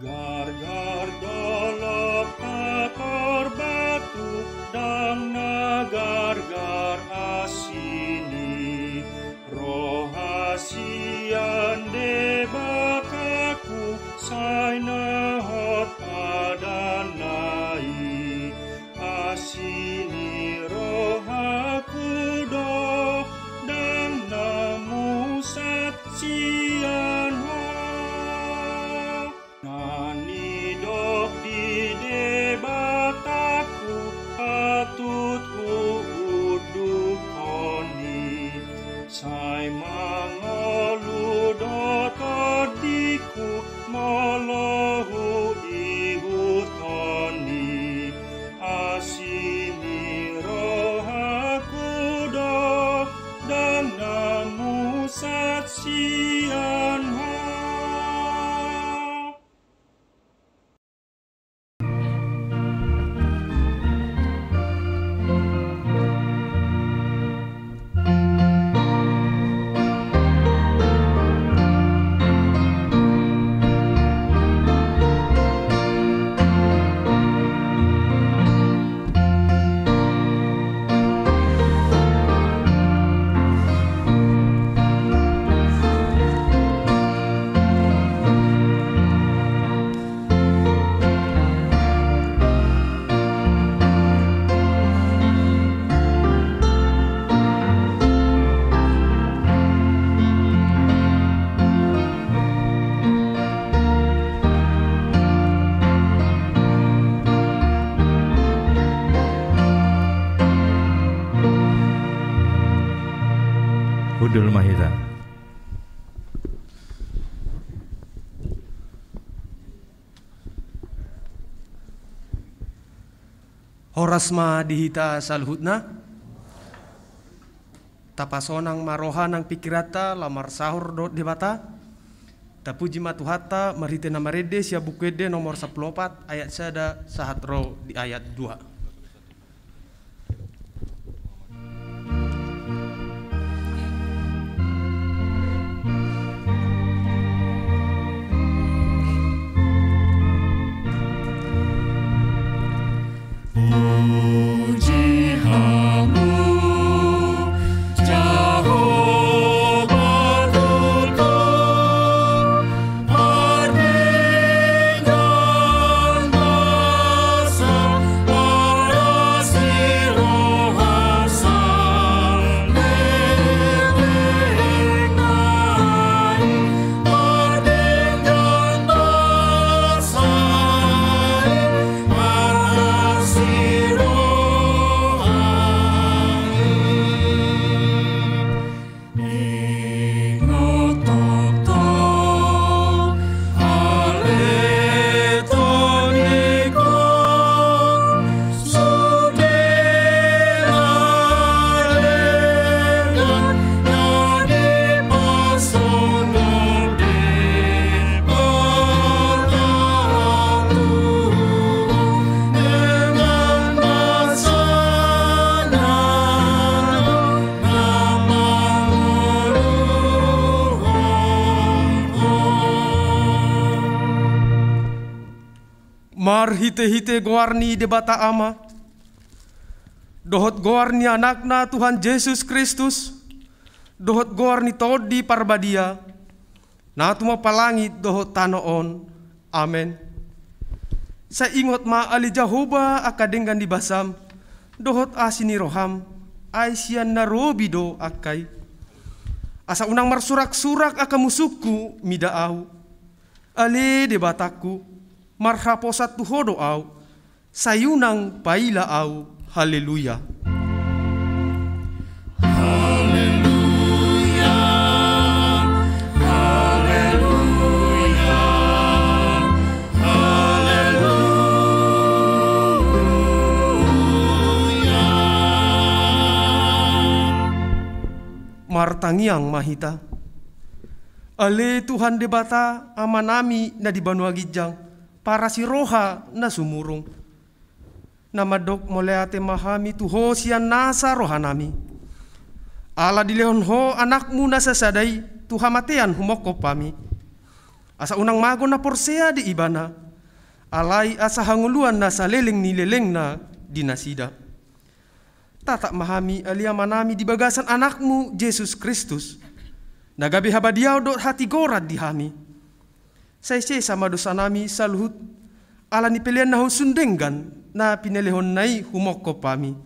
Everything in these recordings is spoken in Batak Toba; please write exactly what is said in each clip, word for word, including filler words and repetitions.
Gargar dolok tator batu, ndang na gargar asi ni roha sian Debataku, sai na hot padanna i. Asi ni rohaku do, ndang na musat sian Ho. Na nidok di Debataku, patut huundukhon i. Sai mangolu do tondingku, molo huihuthon i. Asi ni rohaku do, ndang na musat sian Ho. Hundul ma hita. Horas ma di hita saluhutna. Tapasonang ma roha nang pingkiranta laho marsaor dohot Debata. Tapuji ma Tuhanta marhite na marende sian Buku Ende nomor sampulu opat ayat sada sahat ro di ayat dua. Puji Hamu, Jahowa Tuhan, pardenggan basa, parasi roha saleleng nai, pardenggan basa, parasi roha i. Ingot tongtong ale tondingku, sude na denggan na dipasoal Debata Tuhan, dengan basana na mangolu. Marhitehite goar ni Debata Ama, dohot goar ni Anakna Tuhan Jesus Kristus, dohot goar ni Tondi Parbadia, na tumompa langit dohot tano on. Amen. Sai ingot ma ale Jahowa angka denggan ni basam, dohot asi ni roham, ai sian na robi do angka i. Asa unang marsuraksurak angka musungku mida ahu. Ale Debatangku, marhaposan tu Ho do ahu, sai unang paila ahu. Haleluya. Haleluya, haleluya, haleluya. Martangiang ma hita. Ale Tuhan Debata, Amanami na di banua ginjang, parasi roha na sumurung. Na mandok mauliate ma hami tu Ho sian nasa rohanami. Ala dilehon Ho Anakmu na sasada i tu hamatean humongkop hami. Asa unang mago na porsea di Ibana, alai asa hangoluan na saleleng ni lelengna di nasida. Tatap ma hami ale Amanami di bagasan Anakmu Jesus Kristus, na gabe habadiaon dohot hatigoran di hami. Sai sesa ma dosanami saluhut, ala ni pelean na husundenggan na pinalehonNa i humongkop hami.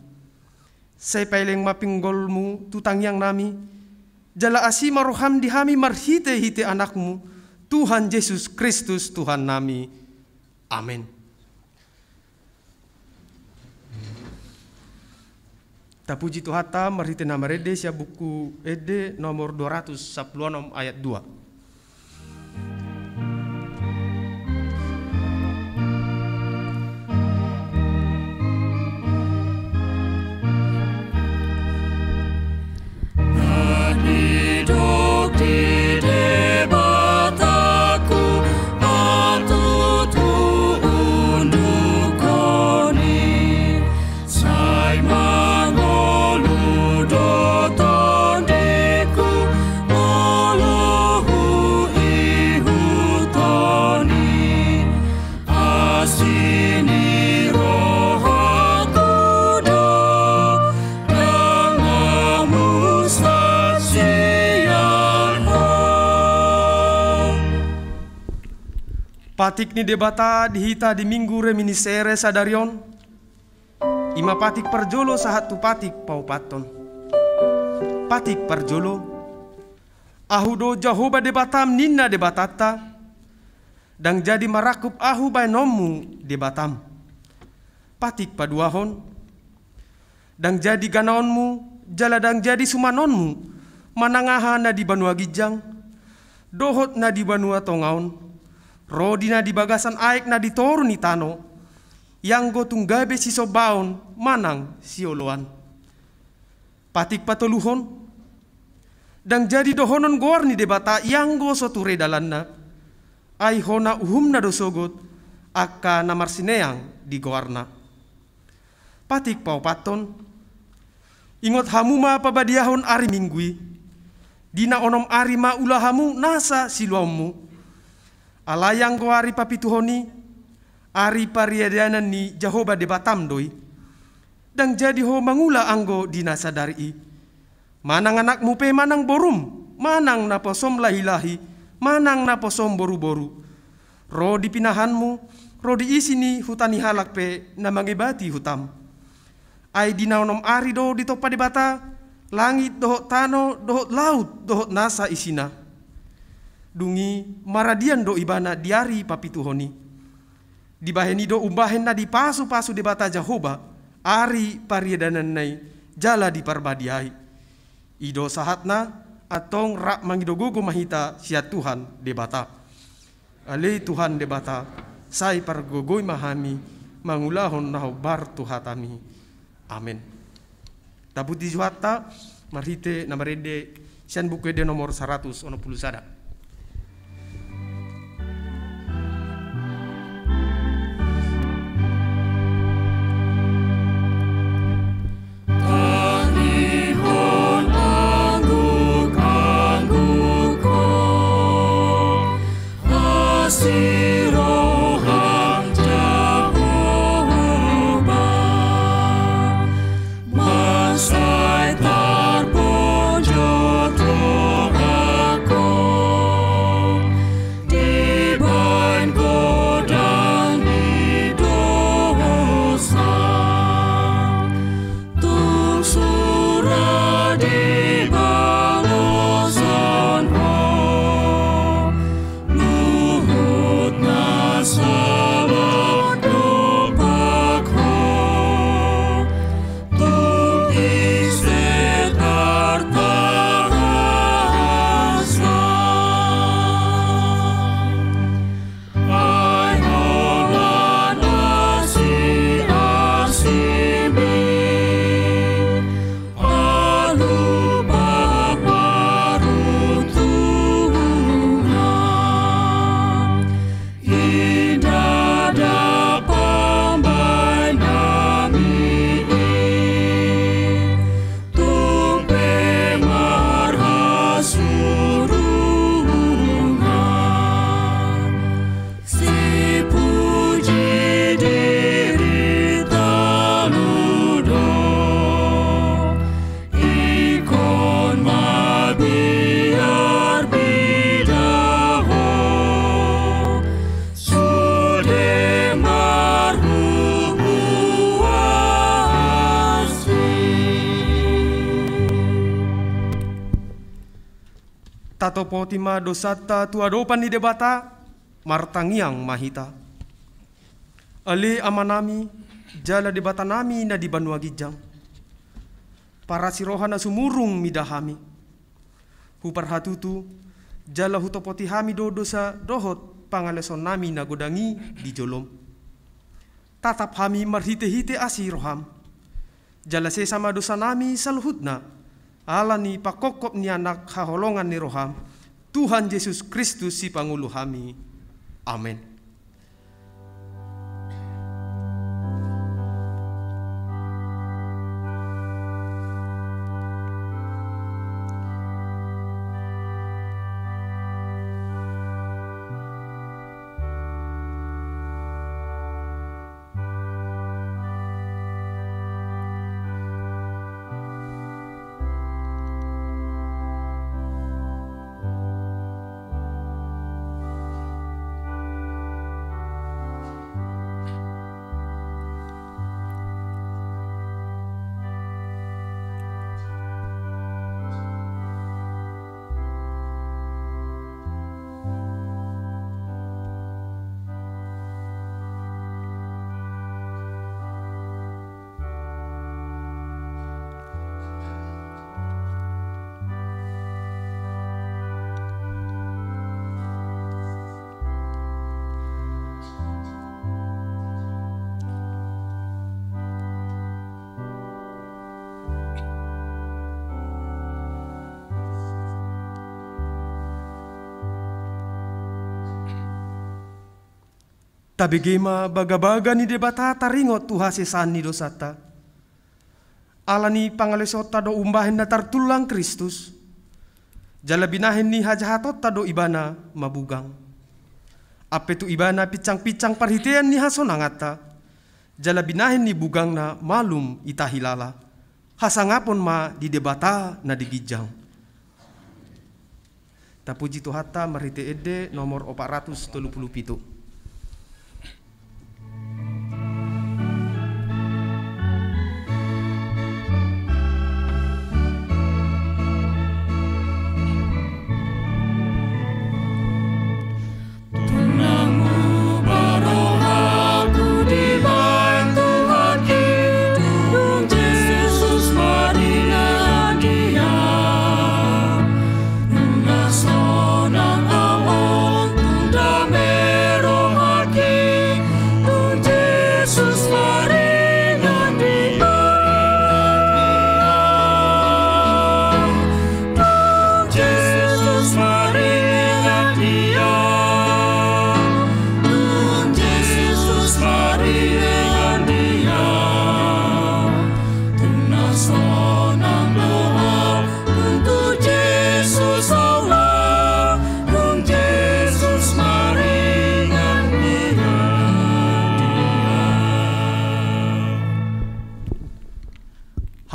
Sai paeleng ma pinggolMu tu tangiangnami, jala asi ma rohaM di hami marhitehite Anakmu, Tuhan Jesus Kristus Tuhannami. Amen. Tapuji Tuhanta marhite na marende sian Buku Ende nomor dua ratus sampulu onom ayat dua. Na didok di Debata, Huatutu undukkon i, sai mangolu do tondingku, molo huihuthon i. Asi ni rohangku do, ndang na mustahil sian Ho. Patik ni Debata di hita di Minggu Reminiscere sadari on, i ma patik parjolo sahat tu patik paopathon. Patik parjolo. Ahu do Jahowa Debatam, ninna Debatanta, ndang jadi marangkup ahu baenonmu Debatam. Patik paduahon. Ndang jadi ganaonmu, jala ndang jadi sumanonmu, manang aha na di banua ginjang, dohot na di banua tonga on, ro di na di bagasan aek na di toru ni tano, ianggo tung gabe sisombaon manang sioloan. Patik patoluhon. Ndang jadi dohonon goar ni Debata ianggo so ture dalanna, ai hona uhumna do sogot angka na marsineang di goarna. Patik paopathon. Ingot hamu ma pabadiahon ari Minggu i, di na onom ari ma ula hamu nasa siluaonmu. Alai anggo ari papituhon i, ari pariadanan ni Jahowa Debatam do i. Ndang jadi ho mangula anggo di na sadari i. Manang anakmu pe manang borum, manang naposom lahilahi, manang naposom boruboru, ro di pinahanmu, ro di isi ni huta ni halak pe na mangebati hutam. Ai di na onom ari do ditompa Debata langit dohot tano dohot laut dohot nasa isina. Dung i maradian do Ibana di ari papituhon i. Dibahen i do umbahen na dipasupasu Debata Jahowa ari pariadananna i jala diparbadiai. I do sahatna. Antong rap mangido gogo ma hita sian Tuhan Debata. Ale Tuhan Debata, sai pargogoi ma hami mangulahon na hombar tu hataMi. Amen. Tapuji Tuhanta marhite na marende sian Buku Ende nomor saratus onom pulu sada. Asi roham Jahowa, mansai tarponjot rohangku dibahen godang ni dosa. Tung sura dibaloshon Ho luhut Topoti ma dosanta tu adopan ni Debata, martangiang ma hita. Ale Amanami, jala Debatanami na di banua ginjang. Parasi roha na sumurung mida hami. Huparhatutu, jala hutopoti hami do dosa dohot pangalesonnami na godang i di jolom. Tatap hami marhite-hite asi roham. Jala sesa ma dosanami saluhutna, ala ni pangkophop ni Anak haholongan ni roham, Tuhan Jesus Kristus Sipangolu hami. Amen. Tabege ma bagabaga ni Debata taringot tu hasesaan ni dosanta. Ala ni pangalesonta do umbahen na tartullang Kristus, jala binahen ni hajahatonta do Ibana mabugang. Ampe tu Ibana pinsang-pinsang parhitean ni hasonanganta, jala binahen ni bugangna malum itahilala. Hasangapon ma di Debata na di ginjang. Tapuji Tuhanta marhite ende nomor opat ratus tolu pulu pitu.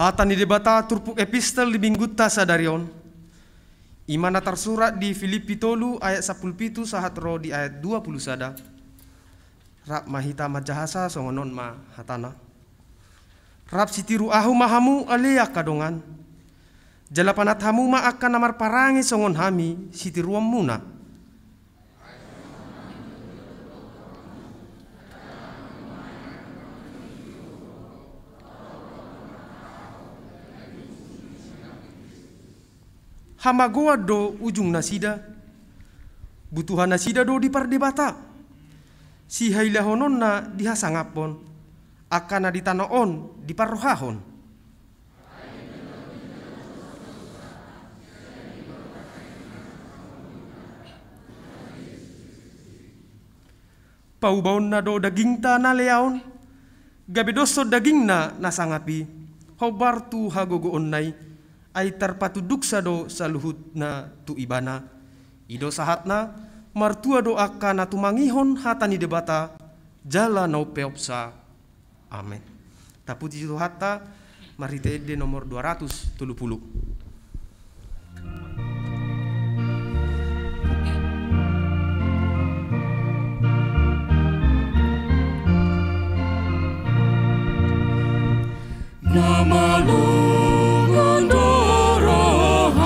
Hata ni Debata turpuk epistel di minggunta sadari on. I ma na tarsurat di Pilippi tolu ayat sampulu pitu sahat ro di ayat dua pulu sada. Rap ma hita manjahasa songon on ma hatana. Rap sitiru ahu ma hamu ale angka dongan. Jala panat hamu ma angka na marparange songon hami sitiruonmuna. Hamagoan do ujung nasida. Butuha nasida do dipardebata. Sihailahononna dihasangaphon. Angka na di tano on diparrohahon. Paubaonna do dagingta na leaon, gabe doshon dagingna na sangap i, hombar tu hagogoonna i, ai tarpatunduksa do saluhutna tu ibana. I do sahatna, martua do angka na tumangihon hata ni Debata, jala na umpeopsa. Amen. Tapuji Tuhanta, marhite ende nomor dua ratus tolu pulu. Na malungun do rohangku,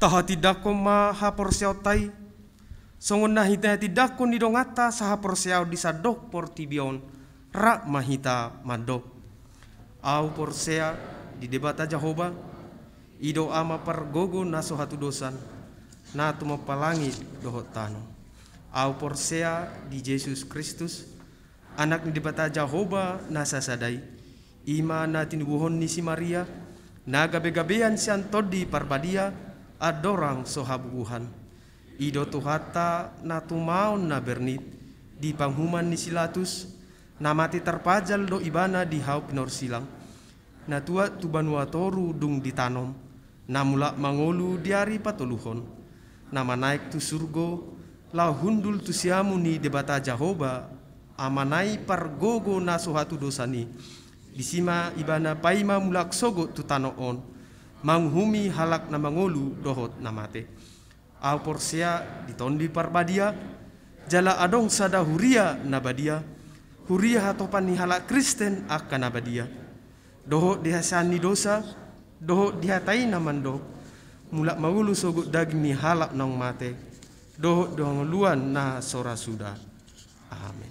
Tahatindangkon ma haporseaonta i, songon na hinahatindangkon ni donganta sahaporseaon di sandok portibi on, rap ma hita mandok. Ahu porsea di Debata Jahowa, i do Ama pargogo na so hatudosan, na tumompa langit dohot tano. Ahu porsea di Jesus Kristus, Anak ni Debata Jahowa na sasada i, i ma na tinubuhon ni si Maria, na gabegabean sian Tondi Parbadia, andorang so habubuhan. I do Tuhanta na tumaon na bernit, di panguhuman ni si Latus, na mate tarpajal do ibana di hau pinorsilang. Na tuat tu banua toru dung ditanom, na mulak mangolu di ari patoluhon, na manaek tu surgo, laho hundul tu siamun ni Debata Jahowa, Amana i pargogo na so hatudosan i, disi ma ibana paima mulak sogot tu tano on, manguhumi halak na mangolu dohot na mate. Ahu porsea di Tondi Parbadia, jala adong sada huria na badia, huria hatopan ni halak Kristen angka na badia. Dohot di hasesaan ni dosa, dohot di hata i na mandok, mulak mangolu sogot daging ni halak naung mate, dohot di hangoluan na so ra suda. Amen.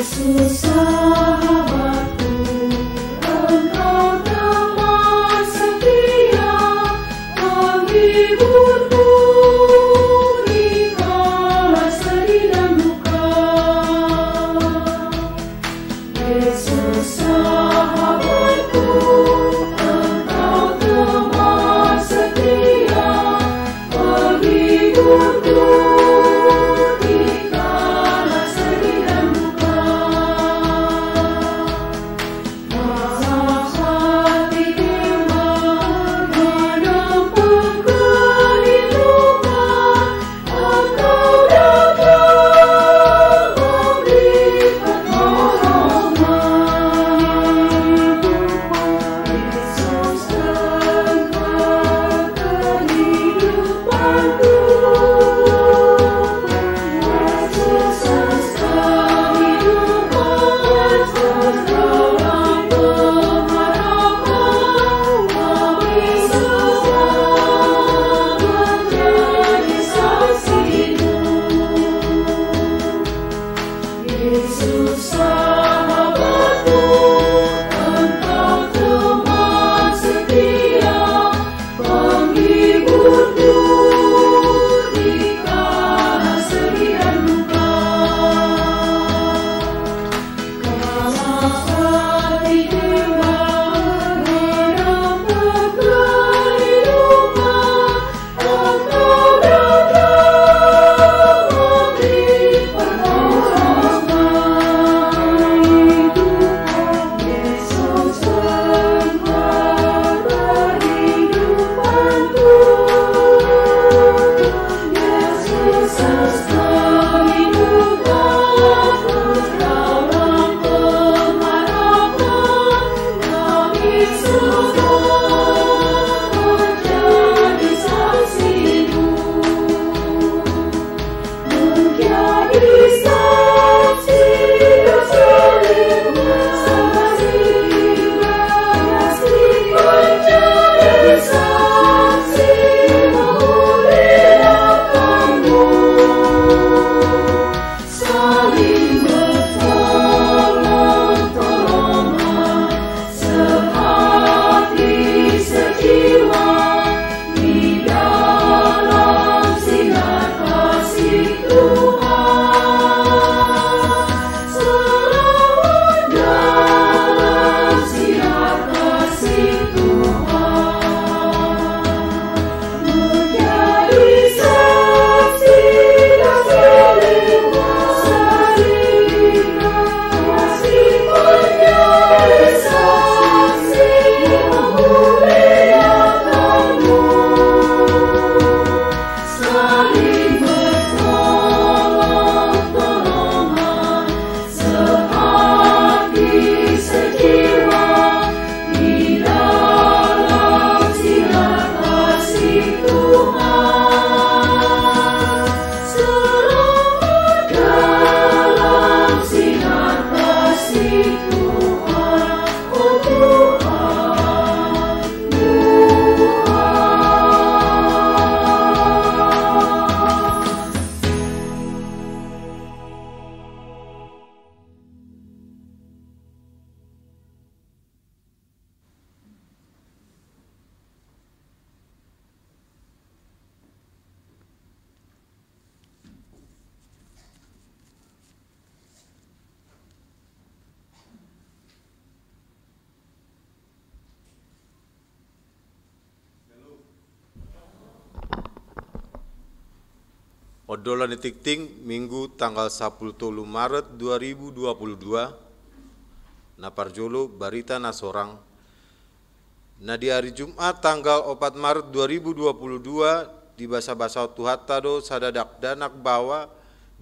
Yesus sahabatku, Engkau teman setia, penghiburku di kala sedih dan duka. Yesus sahabatku, Engkau teman setia, penghiburku di kala sedih dan duka. Masa hati bimbang, menempuh kehidupan, Engkau datang memberi pertolongan. Yesus, Engkau kehidupanku. Yesus, Ondolan ni tingting, Minggu tanggal sampulu tolu Maret dua ribu dua puluh dua. Na parjolo, barita na sorang. Na di ari Jumat tanggal opat Maret dua ribu dua puluh dua, dibasabasahon Tuhanta do sada dakdanak baoa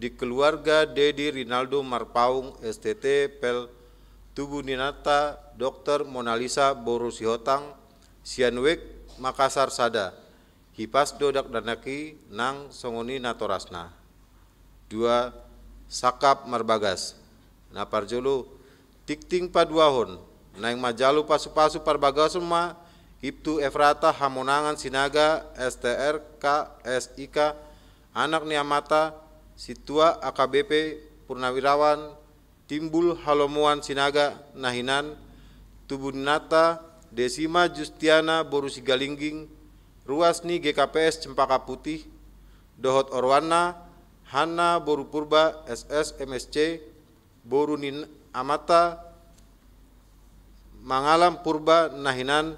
di keluarga Dedi Rinaldo Marpaung S T T, pel tubu ni inanta Dokter Monalisa boru Sihotang, sian Wijk, Makassar sada. Hipas do dakdanak i nang songon i natorasna. Dua, sangkap marbagas. Na parjolo, tingting paduahon, naeng manjalo pasupasu parbagason ma Ibtu Efrata Hamonangan Sinaga, S T R K S I K, anak ni amanta Sintua A K B P Purnawirawan Timbul Halomoan Sinaga na hinan, tubu ni inanta Desima Justiana boru Sigalingging, ruas ni G K P S Cempaka Putih, dohot oroanna Hanna boru Purba, S S, M S C, boru ni amanta Mangalam Purba na hinan,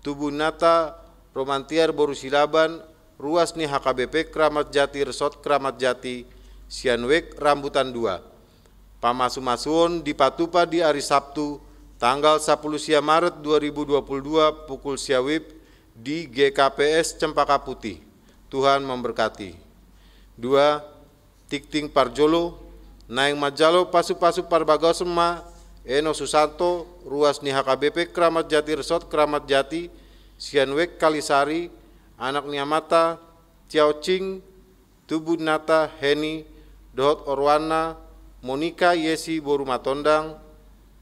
tubu ni inanta Romantiar boru Silaban, ruas ni H K B P Kramat Jati Resort Kramat Jati, sian Wijk Rambutan dua. Pamasumasuon dipatupa di ari Sabtu, tanggal sampulu sia Maret dua ribu dua puluh dua, pukul sia WIB di G K P S Cempaka Putih. Tuhan memberkati. Dua, tingting parjolo, naeng manjalo pasupasu parbagason ma Eno Susanto, ruas ni H K B P Kramat Jati Resort Kramat Jati, sian Wijk Kalisari, anak ni amanta Ciao Ching, tubu ni inanta Heni, dohot oroanna Monika Yesi boru Matondang,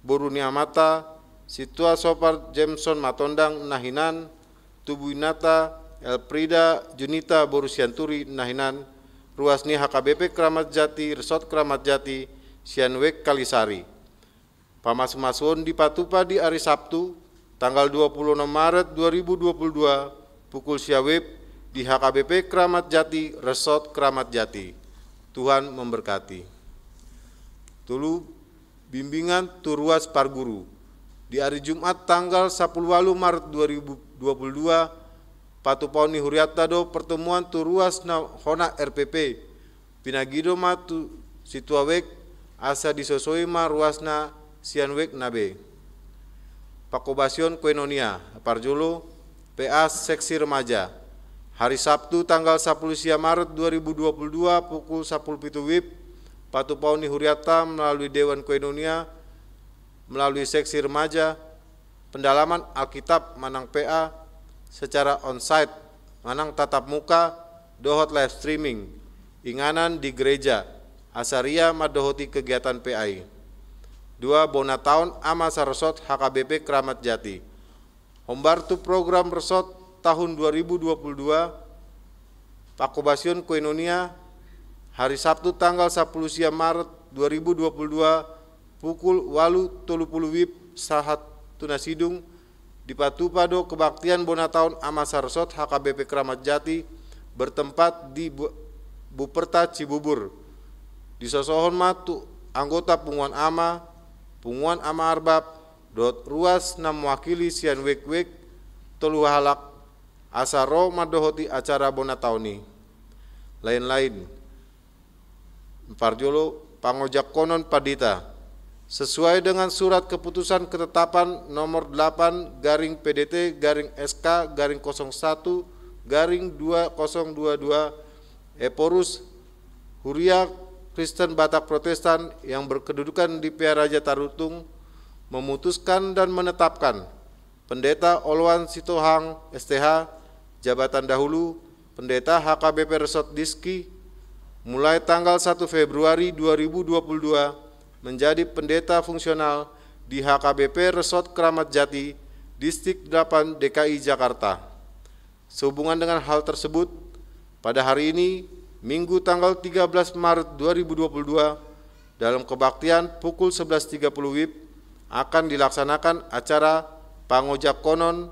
boru ni amanta Sintua Sopar Jameson Matondang na hinan, tubu ni inanta Elfrida Junita boru Sianturi na hinan, ruas ni H K B P Kramat Jati Resort Kramat Jati, sian Wijk Kalisari. Pamasumasuon dipatupa di ari Sabtu, tanggal dua puluh onom Maret dua ribu dua puluh dua, pukul sia WIB di H K B P Kramat Jati Resort Kramat Jati. Tuhan memberkati. Tolu, bimbingan tu ruas parguru. Di ari Jumat tanggal sampulu ualu Maret dua ribu dua puluh dua, patupaon ni hurianta do pertemuan tu ruas na hona R P P. Pinagido ma tu Sintua Wijk, asa disosoi ma ruasna sian Wijk na be. Pangkobasion koinonia, parjolo, P A Seksi Remaja. Hari Sabtu tanggal sampulu sia Maret dua ribu dua puluh dua, pukul sampulu pitu WIB, patupaon ni hurianta melalui Dewan Koinonia, melalui Seksi Remaja, pendalaman Alkitab manang P A secara onsite manang tatap muka dohot live streaming, inganan di gereja, asa ria mandohoti kegiatan P A i. Dua, bona taon Ama Saresot H K B P Kramat Jati. Hombar tu program resort tahun dua ribu dua puluh dua, pangkobasion koinonia, hari Sabtu tanggal sampulu sia Maret dua ribu dua puluh dua, pukul ualu tolu pulu WIB sahat tu na sidung, dipatupa do kebaktian bona taon Ama Saresot H K B P Kramat Jati bertempat di Bu-, Buperta Cibubur. Disosohon ma tu anggota punguan ama, punguan ama arbab, dohot ruas na mewakili sian Wijk-Wijk tolu halak, asa ro mandohoti acara bona taon i. Lain-lain. Parjolo, pangojakkonon pandita. Sesuai dengan surat keputusan ketetapan nomor delapan garing P D T garing S K garing kosong satu garing dua kosong dua dua, Ephorus, Huria Kristen Batak Protestan yang berkedudukan di Pearaja Tarutung, memutuskan dan menetapkan Pendeta Oloan Sitohang, S T H, jabatan dahulu Pendeta H K B P Resort Diski, mulai tanggal satu Februari dua ribu dua puluh dua, menjadi pendeta fungsional di H K B P Resort Kramat Jati, Distrik delapan D K I Jakarta. Sehubungan dengan hal tersebut, pada hari ini, Minggu tanggal tiga belas Maret dua ribu dua puluh dua, dalam kebaktian pukul sebelas tiga puluh WIB, akan dilaksanakan acara pangojakkonon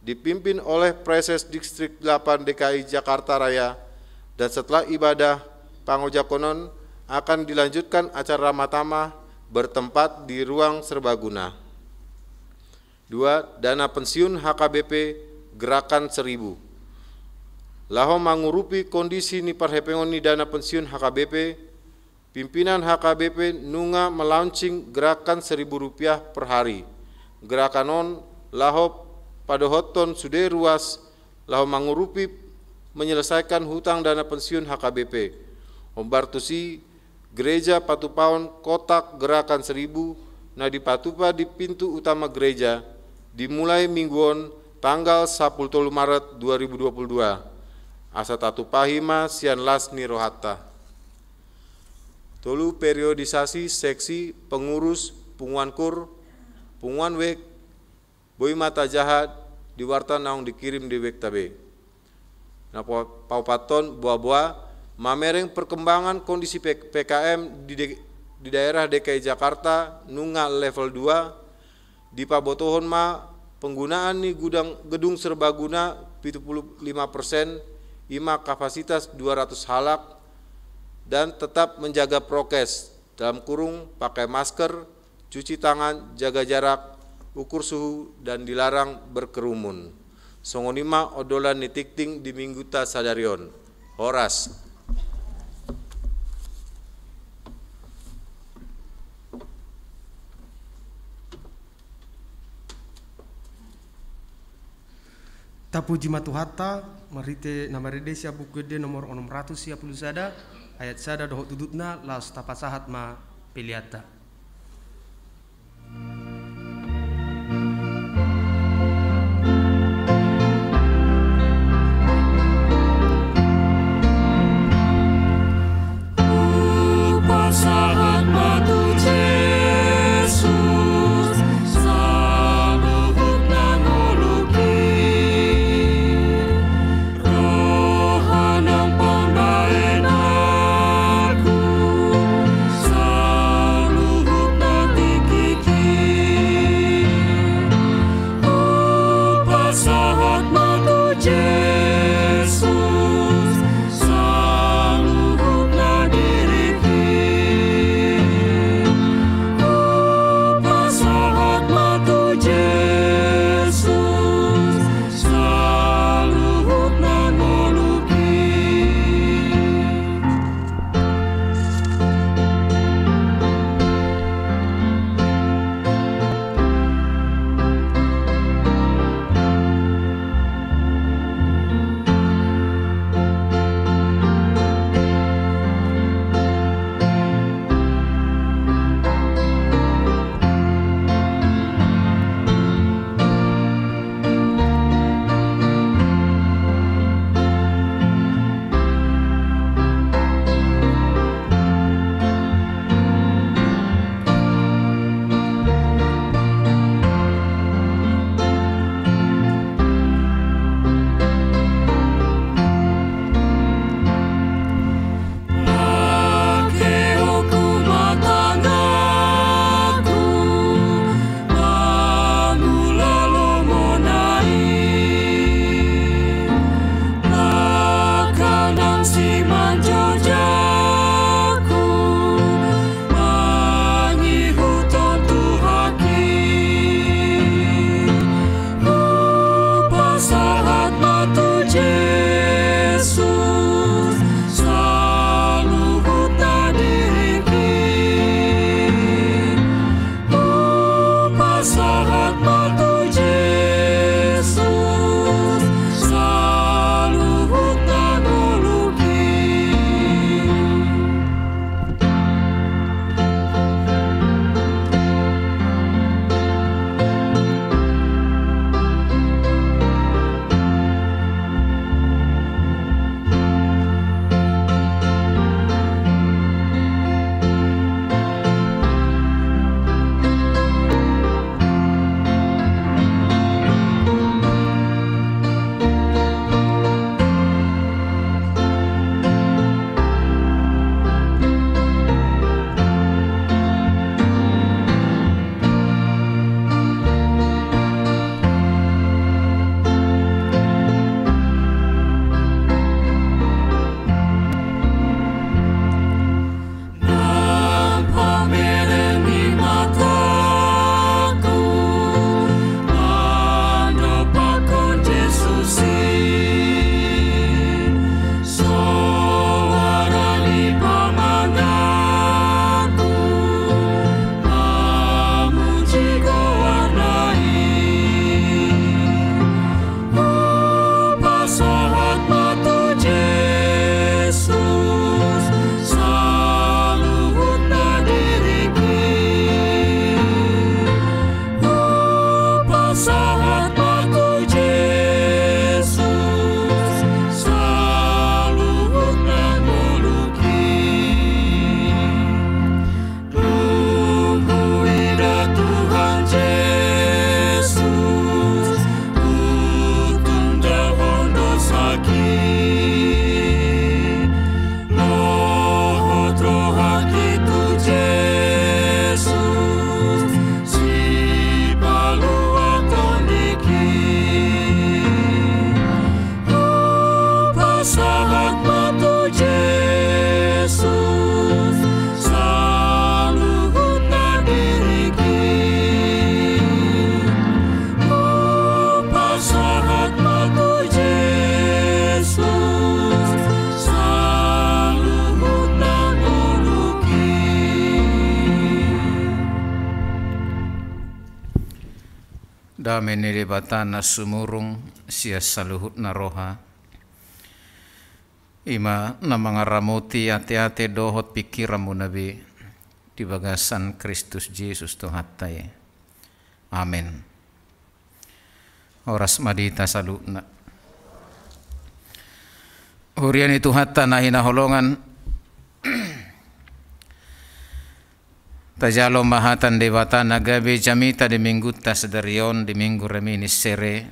dipimpin oleh Praeses Distrik delapan D K I Jakarta Raya, dan setelah ibadah pangojakkonon akan dilanjutkan acara ramah tamah bertempat di ruang serbaguna. Dua, dana pensiun H K B P Gerakan Seribu. Laho mangurupi kondisi ni parhepengon ni dana pensiun H K B P, pimpinan H K B P nunga melaunching gerakan seribu rupiah per hari. Gerakan on laho padohothon sude ruas laho mangurupi menyelesaikan hutang dana pensiun H K B P. Hombar tusi, gereja patupaon kotak gerakan seribu na dipatupa di pintu utama gereja, dimulai minggu on, tanggal sapuluh tolu Maret dua ribu dua puluh dua. Asa tatupahi ma sian las ni rohanta. Tolu, periodisasi seksi, pengurus, punguan kur, punguan wek, boi ma tajaha di warta naung dikirim di wekta be. Na pa-, paopathon, boa-boa, mamereng perkembangan kondisi P-, P K M di de-, di daerah D K I Jakarta nunga level dua, dipabotohon ma penggunaan ni gudang, gedung serbaguna pitu puluh lima persen, i ma kapasitas dua ratus halak, dan tetap menjaga prokes, dalam kurung, pakai masker, cuci tangan, jaga jarak, ukur suhu, dan dilarang berkerumun. Songon i ma ondolan ni tingting di minggunta sadari on. Horas. Tapuji ma Tuhanta, marhite na marende sian Buku Ende nomor onom ratus sia pulu sada, ayat sada dohot dudutna, laos tapasahat ma peleanta. Hupasahat ma tu Jesus saluhut na ngolungki, roha nang pambahenanku, saluhut Dame ni Debata na sumurung sian saluhutna roha, i ma na mangaramoti ateate dohot pingkiranmuna be di bagasan Kristus Jesus Tuhanta i. Amen. Horas ma di hita saluhutna. Huria ni Tuhanta na hinaholongan, tajalo ma hata ni Debata na gabe jamita di minggunta sadari on, di Minggu Reminiscere,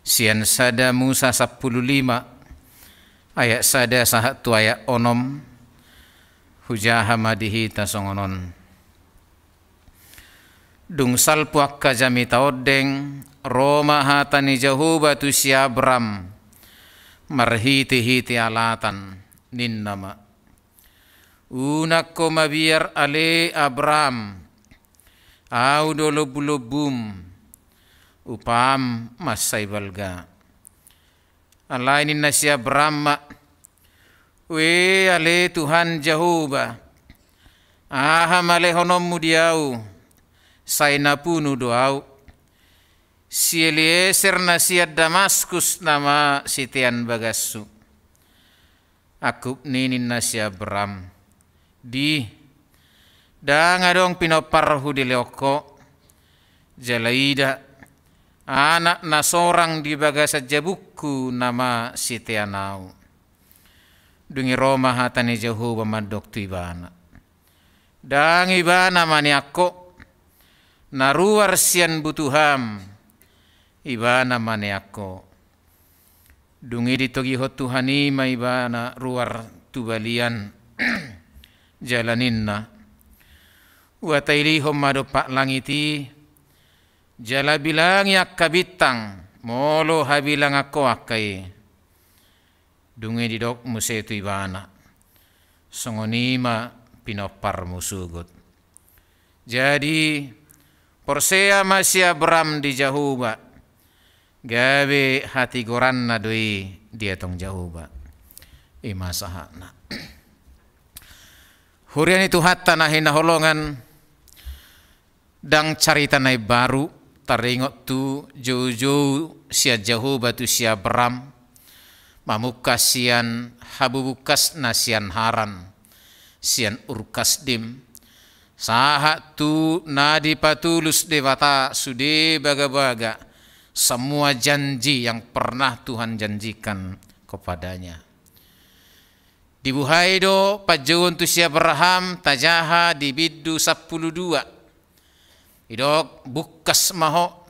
sian sada Musa sampulu lima, ayat sada sahat tu ayat onom. Hujaha ma di hita songon on. Dung salpu angka jamita ondeng, ro ma hata ni Jahowa tu si Abram marhitehite alatan, ninna ma: Unang ho mabiar ale, Abram, Ahu do lombulombum, upam mansai balga. Alai ninna si Abram ma: Ue ale Tuhan Jahowa, aha ma lehononmu di ahu? Sai na punu do ahu. Si Elieser na sian Damaskus nama sitean bagashu. Angkup ni ninna si Abram: Di, ndang adong pinomparhu dilehon ho. Jala ida, anak na sorang di bagasan jabungku nama sitean ahu. Dung i ro ma hata ni Jahowa mandok tu ibana: Ndang ibana manean ho, na ruar sian butuham, ibana manean ho. Dung i ditogihon Tuhan i ma ibana ruar tu balian, jala ninna: Huhatailihon ma dompak langit i, jala bilangi angka bintang, molo habilangan ho angka i. Dung i didok muse tu ibana: Songon i ma pinomparmu sogot. Jadi, porsea ma si Abram di Jahowa, gabe hatigoranna do i dietong Jahowa. I ma sahatna. Huria ni Tuhanta na hinaholongan, ndang carita na imbaru, taringot tu joujou sian Jahowa tu si Abram, mamungka sian habubungkasna sian Haran, sian Ur Kasdim, sahat tu na dipatulus Debata sude bagabaga, semua janji yang pernah Tuhan janjikan kepadanya. Dibuhai do panjouon tu si Abraham, tajaha di bindu sampulu dua. Didok: Bungkas ma ho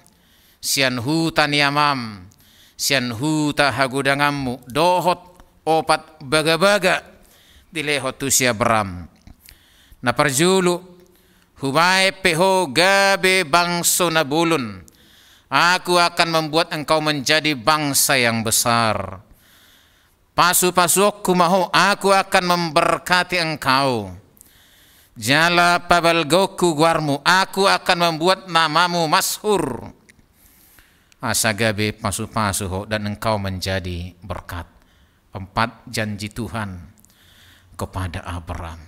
sian huta ni amam, sian huta hagodanganmu, dohot opat bagabaga dilehon tu si Abram. Na parjolo, hubahen pe ho gabe bangso na bolon. Aku akan membuat engkau menjadi bangsa yang besar. Pasupasuonku ma ho, Aku akan memberkati engkau. Jala pabalgaonku goarmu, Aku akan membuat namamu masyhur. Asa gabe pasupasu ho dan engkau menjadi berkat. Empat janji Tuhan kepada Abraham.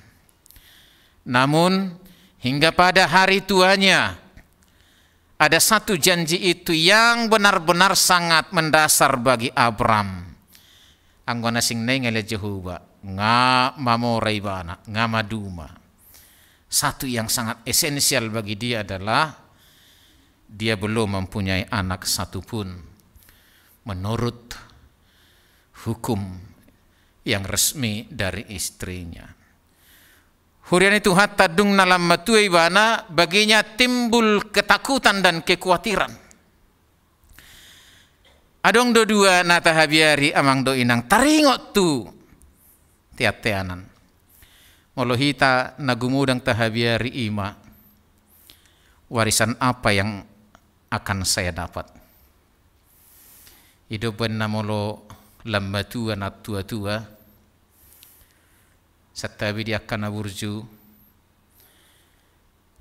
Namun, hingga pada hari tuanya, ada satu janji itu yang benar-benar sangat mendasar bagi Abram. Anggo na sing naeng ale Jahowa, nga mamora ibana, nga maduma. Satu yang sangat esensial bagi dia adalah dia belum mempunyai anak satupun menurut hukum yang resmi dari istrinya. Huria ni Tuhanta, dung na lam matua ibana, baginya timbul ketakutan dan kekuatiran. Adong do dua na tahabiari amang dohot inang taringot tu teanteanan. Molo hita na gumodang tahabiari i ma, warisan apa yang akan saya dapat? I do umbahen na molo lam matua na tuatua, santabi di angka na burju,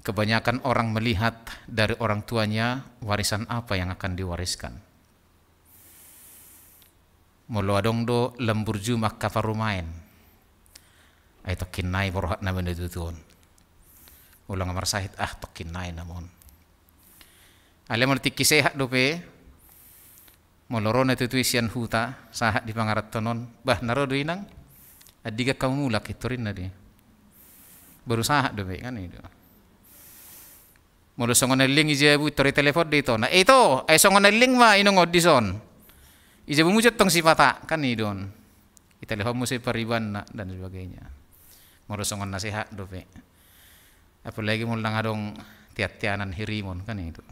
kebanyakan orang melihat dari orang tuanya warisan apa yang akan diwariskan. Molo adong do lam burju ma angka parumaen, ai tongkin nai borhat na manotutuon. Molo nga marsahit, ah, tongkin nai namon. Alai molo tingki sehat dope, molo ro na tutu i sian huta, sahat di pangarantoan on, bah, na ro do inang, andigan hamu mulak i, torinna do i. Baru sahat dope, kan i do. Molo songon na leleng i jabu, tor i telepon do i tona. Eh, ito, ai songon na leleng ma inong on dison. I jabumu jo tong sipata, kan i do on. I telepon muse paribanna, dan sebagainya. Molo songon na sehat dope. Apalagi molo ndang adong tian-tianan hirimon, kan i do.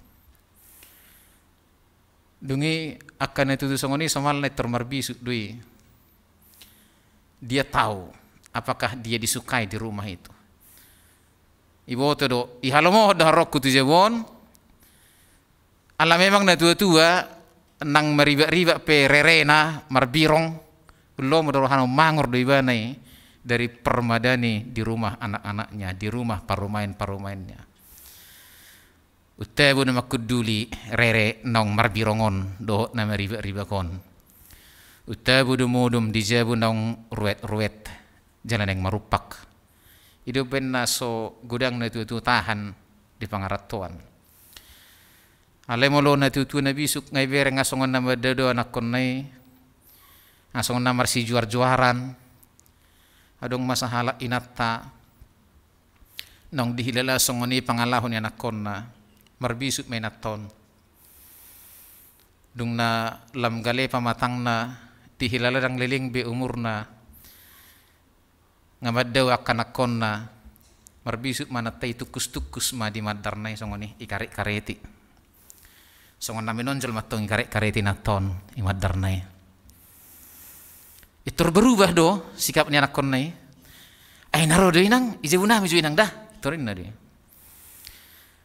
Dung i angka na tutu songon i somalna i tor marbisuk do i. Dia tahu apakah dia disukai di rumah itu. Iboto do, ihalomohon do haroronku tu jabu on. Ala memang na tua-tua, nang maribak-ribak pe rerena, marbirong, lomo do rohana, mangor do ibana i dari permadani di rumah anak-anaknya, di rumah parumaen-parumaennya. Untabu na mangkunduli rere naung marbirong on dohot na maribak-ribak on. Untabu do modom di jabu naung ruet-ruet jala naeng marumpak. I do umbahen na so godang na tua-tua tahan di pangarantoan. Alai molo na tua-tua na bisuk nga ibereng, nga songon na mandao do anakkonna i, nga songon na marsijuar-juaran. Adong ma sahalak inanta naung dihilala songon i pangalaho ni anakkonna, marbisuk ma inanta on. Dung na lam gale pamatangna, dihilala ndang leleng be umurna, nga mandao angka anakkonna, marbisuk ma inanta i, tungkus-tungkus ma di mandarna i songon i, ikaret-kareti. Songon na menonjol mantong ikaret-kareti inanta on i mandarna i. I tor berubah do sikap ni anakkonna i. Ai na ro do inang, i jabunami jo inang da, torinna do i.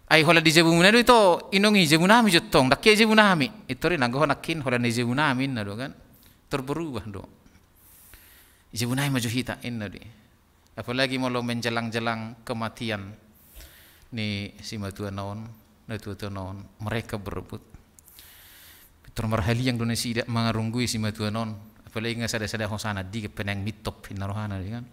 Ai holan di jabumuna do ito inong i, jabunami jo tong, ndang hea i jabunami. I tor i, nanggo ho nangkin holan i jabunami, inna do kan. Tor berubah do. I jabunami ma jo hita, inna do i. Apalagi molo menjelang-jelang kematian ni simatuana on, natuatuana on, mereka berebut. Pintor marhaliang do nasida mangarunggui simatuana on, apalagi nga sada-sada hosana, andigan pe naeng mintop, inna rohana do i kan.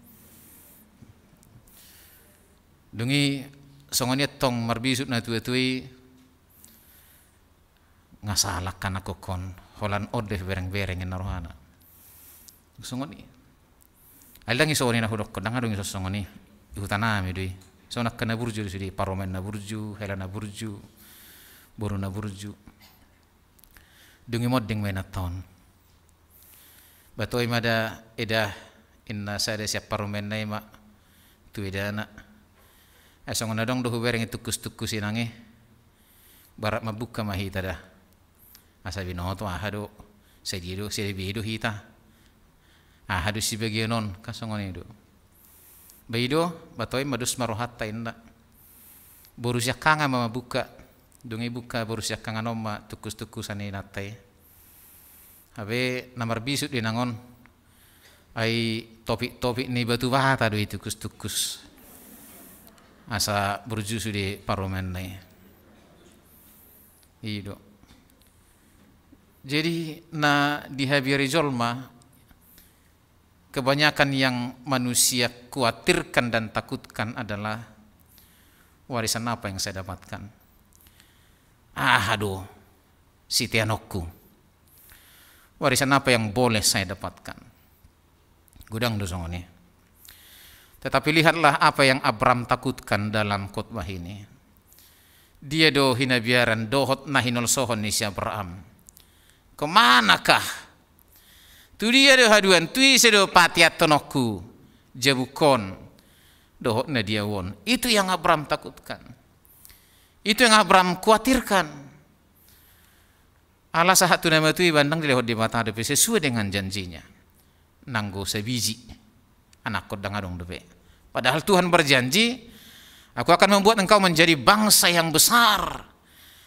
Dung i songon i antong marbisuk natuatua i, nga salah angka anakkon, holan on do hubereng-bereng, inna rohana. Songon i. Alai ndang i songon i na hudokkon, ndang adong i songon i. Di hutanami do i. Songon angka na burju do sude, parumaen na burju, hela na burju, boru na burju. Dung i monding ma inanta on. Batoi ma da eda, inna sada sian parumaenna i ma tu edana. Ai songon na adong do hubereng i tungkus-tungkus inang i, barat mambuka ma hita da. Asa binoto aha do, sadia do, sadia be do hita. Aha do sibagian on, kan songon i do. Ba i do, batoi ma, dos ma rohanta, inna. Boru siangkangan ma mambuka. Dung i buka boru siangkangan on ma tungkus-tungkusan ni inanta i. Hape na marbisuk do inang on, ai topik-topik ni batu bata do i tungkus-tungkus. Asa burju sude parumaenna i. I do. Jadi na dihabiari jolma, kebanyakan yang manusia khawatirkan dan takutkan adalah warisan apa yang saya dapatkan. Aha do siteanonku? Warisan apa yang boleh saya dapatkan? Godang do songon i. Tetapi lihatlah apa yang Abraham takutkan dalam khotbah ini. Dia do hinabiaran dohot na hinolsohon ni si Abraham. Kemanakah? Tu dia do haduan, tu ise do pateanonku jabukon dohot na diaon? Itu yang Abraham takutkan. Itu yang Abraham khawatirkan. Ala sahat tu na matua i, ba ndang dilehon Debata dope sesuai dengan janjinya. Nanggo sabiji anakkon ndang adong dope. Padahal Tuhan berjanji, "Aku akan membuat engkau menjadi bangsa yang besar."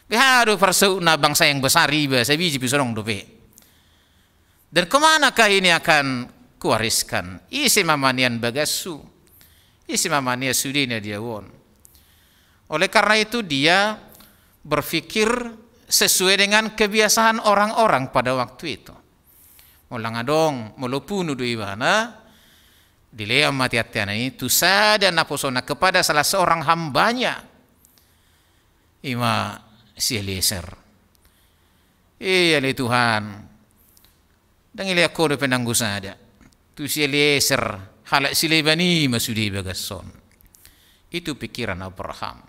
Beha do parsautna bangsa yang besar i, ba sabiji pe so adong dope. Dan kemanakah ini akan kuwariskan? Ise ma manean bagashu? Ise ma manean sude na diaon? Oleh karena itu, dia berpikir sesuai dengan kebiasaan orang-orang pada waktu itu. Molo ndang adong, molo punu do ibana, dilehon ma teanteanna i tu sada naposona, kepada salah seorang hambanya. Ima si Eliezer. Ia ale Tuhan, ndang ilean Ho dope nanggo sada. Tu si Eliezer, halak sileban i ma sude bagashon. Itu pikiran Abraham.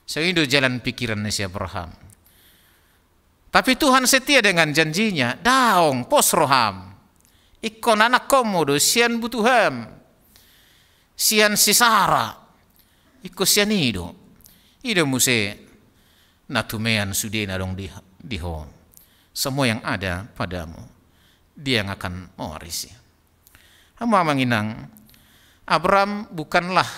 Songon i do jalan pikiran ni si Abraham. Tapi Tuhan setia dengan janjinya. Daong, pos roham. Ingkon anakkonmu do sian butuham, sian si Sara. Ingkon sian i do. I do muse na tumean sude na adong di, di ho. Semua yang ada padamu, dia yang akan mewarisi. Hamu amang inang, Abraham bukanlah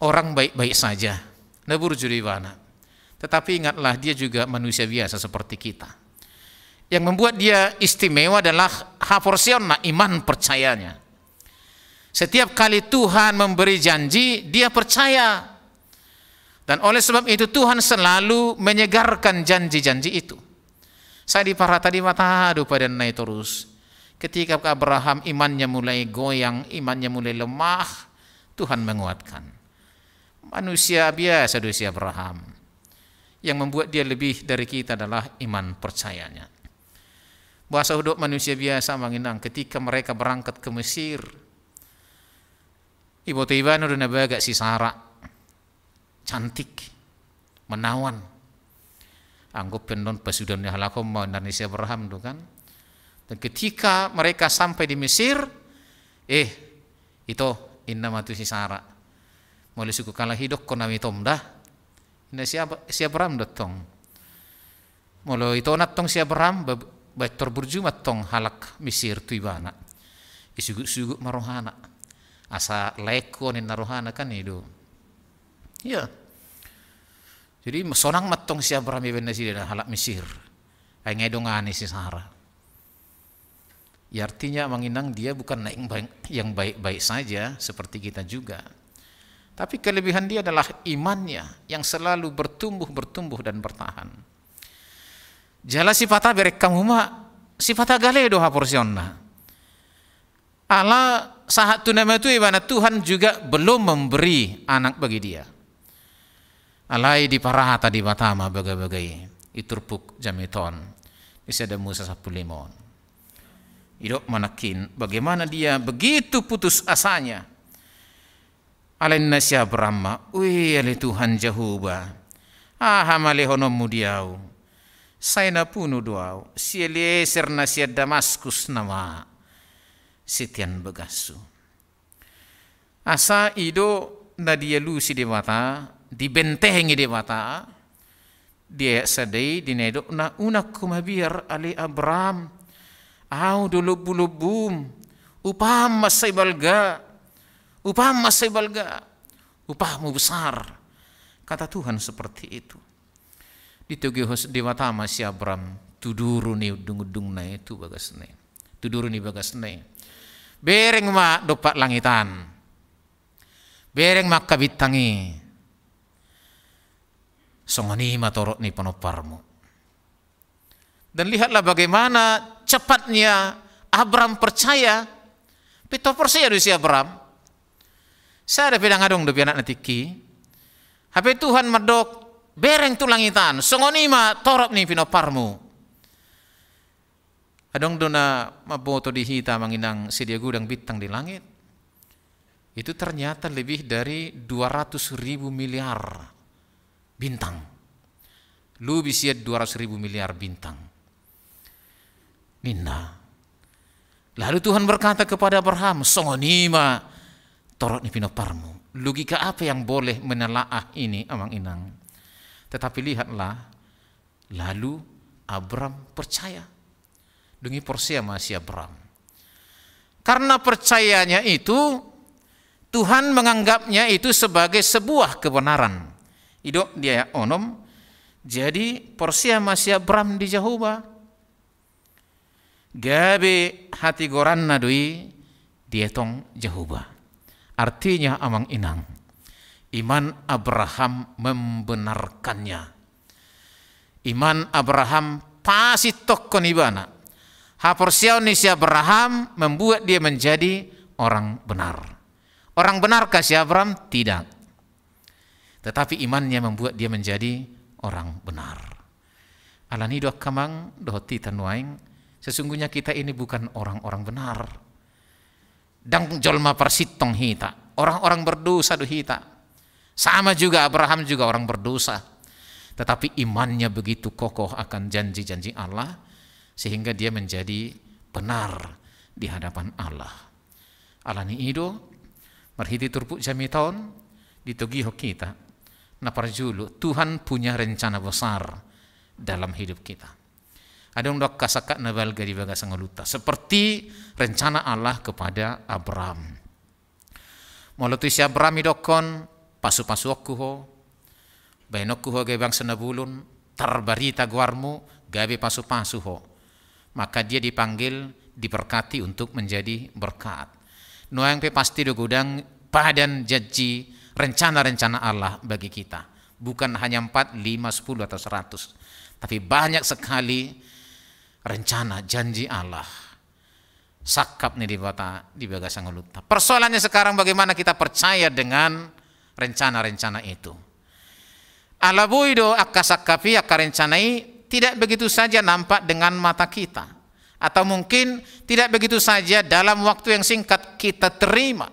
orang baik-baik saja, na burju do ibana. Tetapi ingatlah, dia juga manusia biasa seperti kita. Yang membuat dia istimewa adalah haporseaonna, iman percayanya. Setiap kali Tuhan memberi janji, dia percaya. Dan oleh sebab itu Tuhan selalu menyegarkan janji-janji itu. Sai diparhata Debata do padanna i torus. Ketika Abraham imannya mulai goyang, imannya mulai lemah, Tuhan menguatkan. Manusia biasa do si Abraham. Yang membuat dia lebih dari kita adalah iman percayanya. Boasa hudok manusia biasa amang inang, ketika mereka berangkat ke Mesir, iboto ibana do na bagak si Sara. Cantik, menawan. Anggo pe annon pasudaon ni halak on ma, inna ni si Abraham do kan. Dan ketika mereka sampai di Mesir, eh, ito, inna ma tu si Sara. Molo sungkun halak i, dokkon hami tom da. Inna si Ab-, si Abraham do tong. Molo itona tong si Abraham, ba-, baen tor burju ma tong halak Mesir tu ibana. Isugut-sugut ma rohana. Asa laengku on, inna rohana kan i do. Iya. Jadi sonang ma tong si Abraham ibaen nasida halak Mesir. Ai nga didongani si Sara. Ya, artinya amang inang, dia bukan yang baik, yang baik-baik saja seperti kita juga. Tapi kelebihan dia adalah imannya yang selalu bertumbuh, bertumbuh dan bertahan. Jala sipata bereng hamu ma, sipata gale do haporseaonna. Ala sahat tu na matua ibana, Tuhan juga belum memberi anak bagi dia. Alai diparhata Debata ma bagabaga i, i turpuk jamita on, di Sada Musa sampulu lima on. Didok ma nangkin, bagaimana dia begitu putus asanya. Alai inna si Abraham ma, ui ale Tuhan Jahowa, aha ma lehononmu di ahu? Sai na punu do ahu, si Eliezer na sian Damaskus nama sitian bagashu. Asa i do na dialusi Debata, dibentengi Debata, di ayat sada i, di na didokna, unang ho mabiar ale Abraham, ahu do lombulombum, upaham ma sai balga, upaham ma sai balga, upahmu besar. Kata Tuhan seperti itu. Ditogihon Debata ma si Abraham tu duru ni undungundungna i, tu bagasna i, tu duru ni bagasna i. Bereng ma dompak langit an. Bereng ma angka bintang i. Songon i ma torop ni pinomparmu. Dan lihatlah bagaimana cepatnya Abraham percaya. Pintor porsea do si Abraham. Sada pe ndang adong dope anakna tingki. Hape Tuhan mandok, bereng tu langit an, songon i ma torop ni pinomparmu. Adong do na mamboto di hita amang inang, sedia godang bintang di langit. Itu ternyata lebih dari dua ratus ribu miliar bintang. Lobi sian dua ratus ribu miliar bintang, ninna. Lalu Tuhan berkata kepada Abraham, songon i ma torop ni pinomparmu. Logika apa yang boleh menelaah ini, amang inang? Tetapi lihatlah, lalu Abraham percaya. Dung i porsea ma si Abraham. Karena percayanya itu, Tuhan menganggapnya itu sebagai sebuah kebenaran. Didok di ayat onom, jadi porsea ma si Abraham di Jahowa. Gabe hatigoranna do i dietong Jahowa. Artinya, amang inang, iman Abraham membenarkannya. Iman Abraham pasitokkon ibana. Haporseaon ni si Abraham membuat dia menjadi orang benar. Orang benarkah si Abraham? Tidak. Tetapi imannya membuat dia menjadi orang benar. Alani i do angka amang dohot hita nuaeng, sesungguhnya kita ini bukan orang-orang benar. Ndang jolma parsintong hita, orang-orang berdosa do hita. Sama juga Abraham juga orang berdosa. Tetapi imannya begitu kokoh akan janji-janji Allah, sehingga dia menjadi benar di hadapan Allah. Alani i do, marhite turpuk jamita on, ditogihon hita, na parjolo, Tuhan punya rencana besar dalam hidup kita. Adong do angka sangkap na balga di bagasan ngolunta, seperti rencana Allah kepada Abraham. Molo tu si Abraham didokkon, pasu-pasuonku ho, bahenonku ho gabe bangso na bolon, tarbarita goarmu, gabe pasu-pasu ho. Maka dia dipanggil, diberkati untuk menjadi berkat. Nuaeng pe pasti do godang padan janji, rencana-rencana Allah bagi kita. Bukan hanya empat, lima, sepuluh, atau seratus. Tapi banyak sekali rencana, janji Allah. Sangkap ni Debata di bagasan ngolunta. Persoalannya sekarang bagaimana kita percaya dengan rencana-rencana itu. Ala boi do angka sangkap i, angka rencana i tidak begitu saja nampak dengan mata kita. Atau mungkin tidak begitu saja dalam waktu yang singkat kita terima.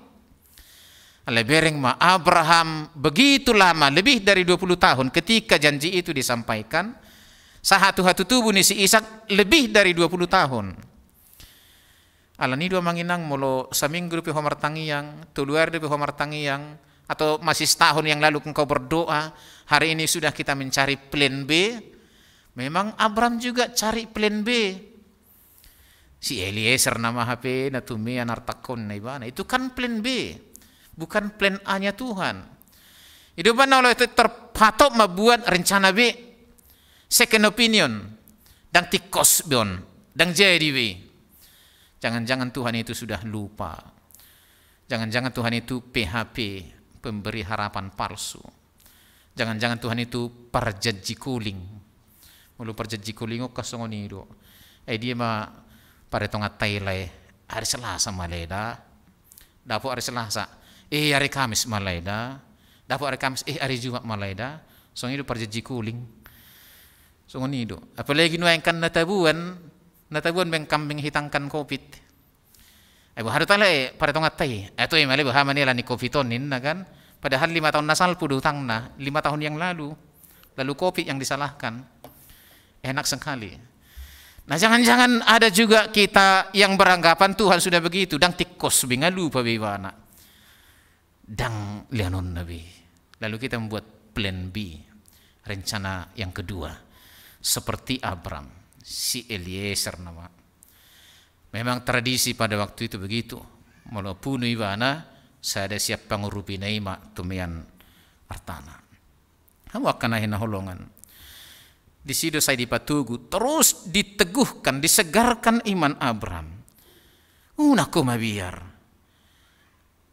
Alai bereng ma, Abraham begitu lama, lebih dari dua puluh tahun ketika janji itu disampaikan, sahatuhatu tubu ni si Ishak lebih dari dua puluh tahun. Alani i do amang inang, molo saminggu dope ho martangiang, tolu ari dope ho martangiang, atau masih setahun yang lalu engkau berdoa, hari ini sudah kita mencari plan B, memang Abraham juga cari plan B. Si Eliezer nama hape na tumean artangkonna ibana. Itu kan plan B, bukan plan A-nya Tuhan. Ido bana olo itu terpatok membuat rencana B, second opinion, ndang tingkos be on, ndang jadi be. Jangan-jangan Tuhan itu sudah lupa. Jangan-jangan Tuhan itu P H P, pemberi harapan palsu. Jangan-jangan Tuhan itu parjanji kuling. Molo parjanji kuling on kan songon i do. Eh, dia ma paretongan tai lae. Hari Selasa ma lae da. Dapot hari Selasa. Eh, hari Kamis ma lae da. Dapot hari Kamis. Eh, hari Jumat ma lae da. Songon i do parjanji kuling. Songon i do. Apalagi nuaeng kan na tabuan. Na tabuan baen kambing hitam kan covid. Eh, boha do tale paretongan tai. Eh, tu ima le boha manela ni covid on ninna kan. Padahal lima tahun na salpu do utangna, lima tahun yang lalu. Lalu covid yang disalahkan. Enak sekali. Nah, jangan-jangan ada juga kita yang beranggapan Tuhan sudah begitu, ndang tingkos be, nga lupa be ibana. Ndang leanonna be. Lalu kita membuat plan B, rencana yang kedua. Seperti Abram, si Eliezer nama. Memang tradisi pada waktu itu begitu. Molo punu ibana, sada sian pangurupina i ma tumean artana. Hamu angka na hinaholongan. Disi do sai dipatogu, terus diteguhkan, disegarkan iman Abram. Unang ho mabiar.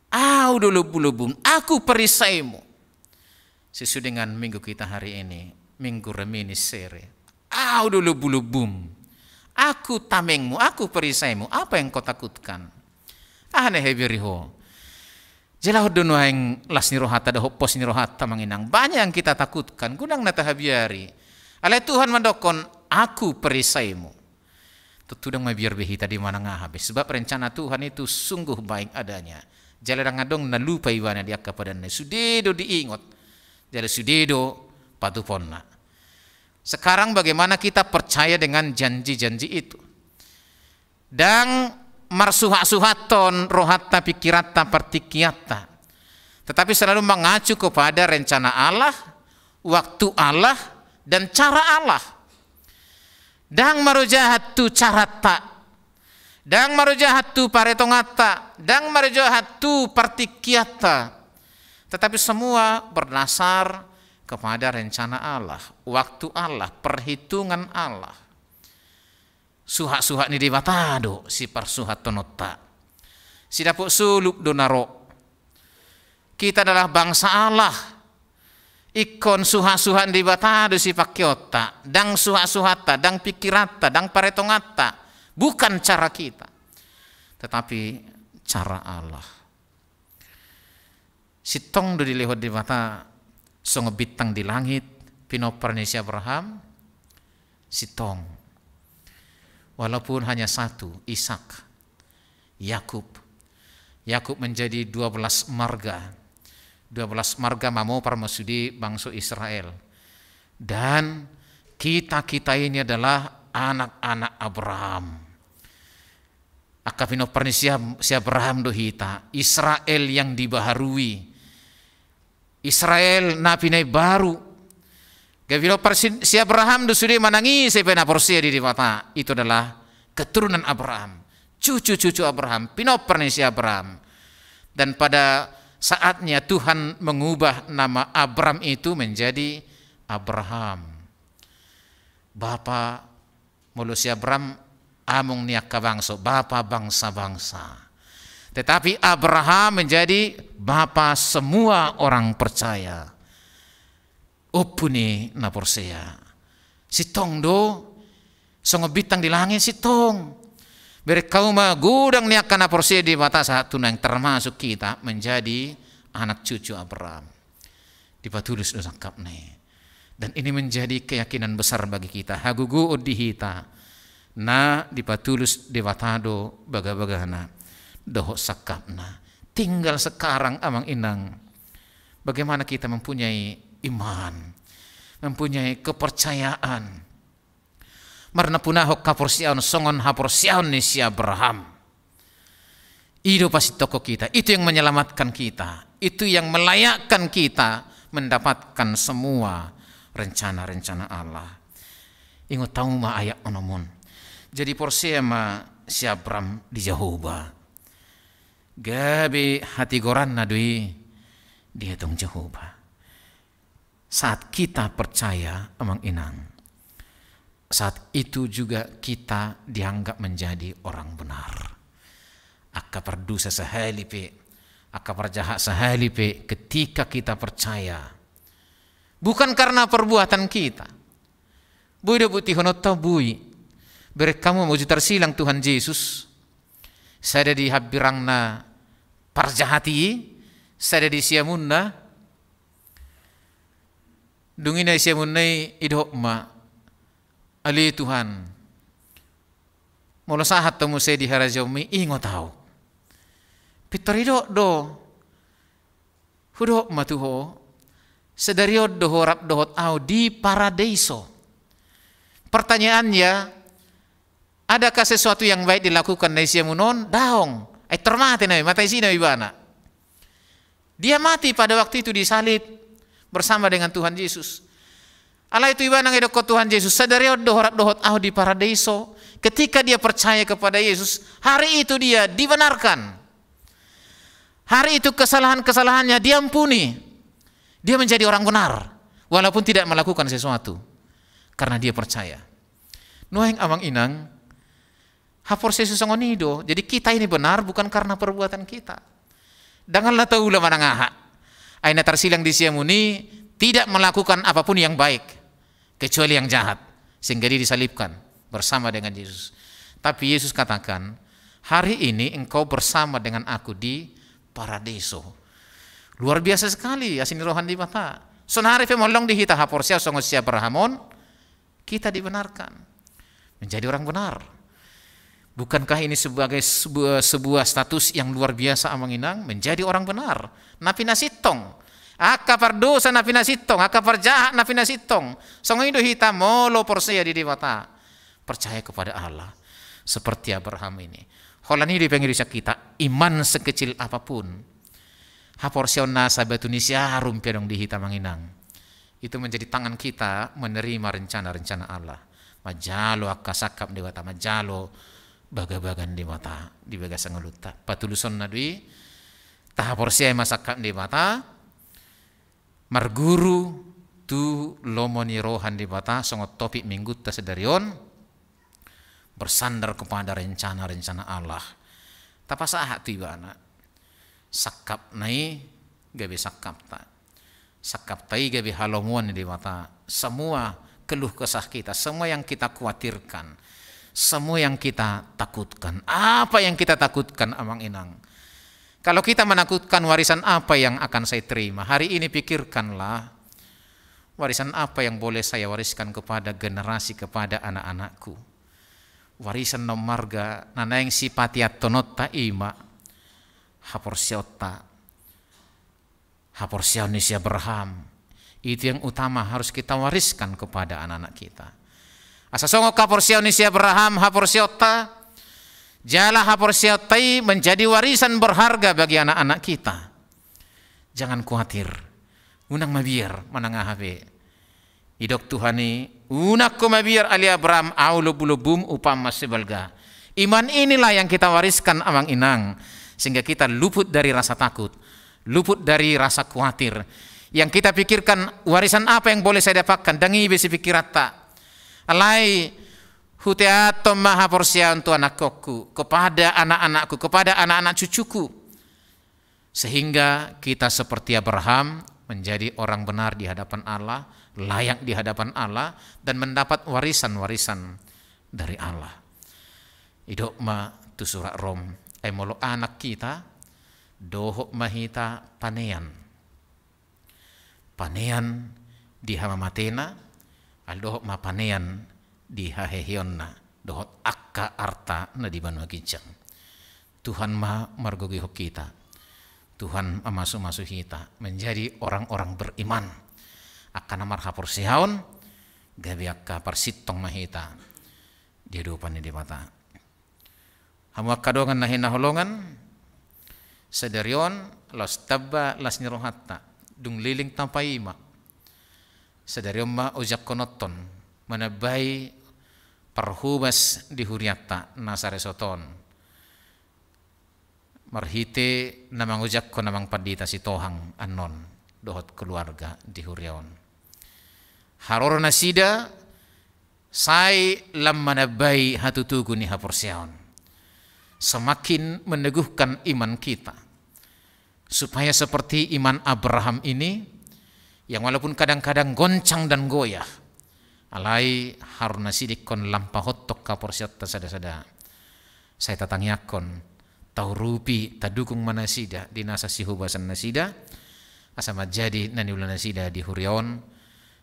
Ahu do lombulombum, aku perisaimu. Sesuai dengan minggu kita hari ini, Minggu Reminiscere. Ahu do lombulombum, aku tamengmu, aku perisaimu, apa yang kau takutkan? Aha na habiari ho? Jala ho do nuaeng las ni rohanta dohot pos ni rohanta amang inang. Banyak yang kita takutkan, godang na tahabiari. Alai Tuhan mandokkon, aku perisaimu. Tontu ndang mabiar be hita di manang aha be, sebab rencana Tuhan itu sungguh baik adanya. Jala ndang adong na lupa ibana di angka padanna i, sude do diingot. Jala sude do patupaonna. Sekarang bagaimana kita percaya dengan janji-janji itu? Ndang marsuhatsuhathon rohanta, pikiranta, partingkianta. Tetapi selalu mengacu kepada rencana Allah, waktu Allah, dan cara Allah. Ndang marojahan tu caranta, ndang marojahan tu paretonganta, ndang marojahan tu partingkianta. Tetapi semua berdasar kepada rencana Allah, waktu Allah, perhitungan Allah. Suhatsuhat ni Debata do siparsuhathononta. Sidapot solup do na ro. Kita adalah bangsa Allah. Ingkon suhatsuhat ni Debata do sipangkeonta, ndang suhatsuhatta, ndang pikiranta, ndang paretonganta. Bukan cara kita, tetapi cara Allah. Sintong do dilehon Debata Songon bintang di langit pinompar ni si Abraham, sintong. Walaupun hanya satu, Ishak, Yakub. Yakub menjadi dua belas marga. Dua belas marga mamopar ma sude bangso Israel. Dan kita-kita ini adalah anak-anak Abraham. Angka pinompar ni si Ab-, si Abraham do hita, Israel yang dibaharui. Israel na pinaimbaru. Gabe pinompar si, si Abraham do sude manang ise pe na porsea di Debata. Itu adalah keturunan Abraham. Cucu-cucu Abraham, pinompar ni si Abraham. Dan pada saatnya Tuhan mengubah nama Abram itu menjadi Abraham. Bapa, molo si Abram among ni angka bangso, bapa bangsa-bangsa. Tetapi Abraham menjadi bapa semua orang percaya. Ompu ni na porsea. Sintong do, songon bintang di langit sintong. Bereng hamu ma godang ni angka na porsea di Debata sahat tu nuaeng, termasuk kita menjadi anak cucu Abraham. Dipatulus do sangkapna i. Dan ini menjadi keyakinan besar bagi kita. Hagogoon di hita. Na dipatulus Debata do bagabagana dohot sangkapna. Tinggal sekarang, amang inang, bagaimana kita mempunyai iman, mempunyai kepercayaan, marnapunahon haporseaon songon haporseaon ni si Abraham. I do pasintongkon kita, itu yang menyelamatkan kita, itu yang melayakkan kita mendapatkan semua rencana-rencana Allah. Ingot hamu ma ayat onom on. Jadi porsea ma si Abram di Jahowa. Gabe hatigoranna do i dietong Jahowa. Saat kita percaya, amang inang, saat itu juga kita dianggap menjadi orang benar. Angka pardosa sahali pe, angka parjahat sahali pe, ketika kita percaya, bukan karena perbuatan kita. Boi do buktihononta, boi. Bereng hamu ma uju tarsilang Tuhan Jesus. Sada di hambirangna parjahat i, sada di siamunna. Dung i na siamunna i didok ma, "Ale Tuhan, molo sahat ho muse di harajaonmi, ingot ahu." Pintor didok do, "Hudok ma tu ho, sadari on do ho rap dohot ahu di paradeiso." Pertanyaannya, adakah sesuatu yang baik dilakukan na siamun on? Daong. Ai tor mate na i, mate isi na ibana. Dia mati pada waktu itu disalib bersama dengan Tuhan Yesus. Alai tu ibana nang didokkon Tuhan Yesus, "Sadari on do ho rap dohot ahu di paradeiso." Ketika dia percaya kepada Yesus, hari itu dia dibenarkan. Hari itu kesalahan-kesalahannya diampuni. Dia menjadi orang benar, walaupun tidak melakukan sesuatu. Karena dia percaya. Nuaeng, amang inang, haporseaon songon i do. Jadi kita ini benar bukan karena perbuatan kita. Ndang ala taula manang aha. Ai na tarsilang di siamun i tidak melakukan apapun yang baik, kecuali yang jahat, sehingga dia disalibkan bersama dengan Yesus. Tapi Yesus katakan, "Hari ini engkau bersama dengan aku di paradeiso." Luar biasa sekali asi ni roha ni Debata. Saonari pe molo adong di hita haporseaon songon si Abraham on, kita dibenarkan menjadi orang benar. Bukankah ini sebagai sebuah, sebuah status yang luar biasa, amang inang, menjadi orang benar? Na pinasintong. Angka pardosa na pinasintong, angka parjahat na pinasintong. Songon i do hita molo porsea di Debata. Percaya kepada Allah. Seperti Abraham ini. Holan i do dipangido sian hita, iman sekecil apapun. Haporseaon na sabatu ni siarum pe adong di hita, amang inang. Itu menjadi tangan kita menerima rencana-rencana Allah. Manjalo angka sangkap ni Debata, manjalo bagabaga ni Debata di bagasan ngolunta. Patulusonna do i, tahaporseai ma sangkap ni Debata, marguru tu lomo ni roha ni Debata, songon topik minggunta sadari on, bersandar kepada rencana-rencana Allah. Tapasahat tu ibana. Sangkapna i gabe sangkapta. Sangkapta i gabe halomoan ni Debata. Semua keluh kesah kita, semua yang kita khawatirkan, semua yang kita takutkan. Apa yang kita takutkan, amang inang? Kalau kita menakutkan, warisan apa yang akan saya terima? Hari ini pikirkanlah Warisan apa yang boleh saya wariskan kepada generasi, kepada anak-anakku? Warisan na ummarga na naeng sipatiantononta i ma haporseaonta. Haporseaon ni si Abraham, itu yang utama harus kita wariskan kepada anak-anak kita. Asa songon haporseaon ni si Abraham haporseaonta, jala haporseaonta i menjadi warisan berharga bagi anak-anak kita. Jangan khawatir, unang mabiar manang aha pe. Didok Tuhan i, unang ho mabiar ale Abraham, ahu lombulombum, upam mansai balga. Iman inilah yang kita wariskan amang inang, sehingga kita luput dari rasa takut, luput dari rasa khawatir. Yang kita pikirkan, warisan apa yang boleh saya dapatkan, ndang i be sipikiranta. Alai, huteathon ma haporseaon tu anakkonku, kepada anak-anakku, kepada anak-anak cucuku. Sehingga kita seperti Abraham menjadi orang benar di hadapan Allah, layak di hadapan Allah, dan mendapat warisan-warisan dari Allah. Didok ma tu surat Rom, ai molo anak hita, dohot ma hita panean. Panean di hamamatena, alai dohot ma panean di haheheonna, dohot angka arta na di banua ginjang. Tuhan ma margogoihon hita. Tuhan mamasumasu hita menjadi orang-orang beriman. Angka na marhaporseaon, gabe angka parsintong ma hita di adopan ni Debata. Hamu angka dongan na hinaholongan, sadari on laos tamba las ni rohanta, dung leleng tapaima. Sadari on ma ojak honon manambai parhobas di hurianta na saresort on. Marhite na mangojakhon amang pandita Sitohang annon dohot keluarga di huria on. Haroro nasida sai lam manambai hatutugu ni haporseaon. Semakin meneguhkan iman kita. Supaya seperti iman Abraham ini, yang walaupun kadang-kadang goncang dan goyah, alai haroro nasida ingkon lampahothon haporseaonta sada-sada. Sai tatangiangkon, taurupi, tadukung ma nasida di nasa sihobasan nasida, asa manjadi na niula nasida di huria on,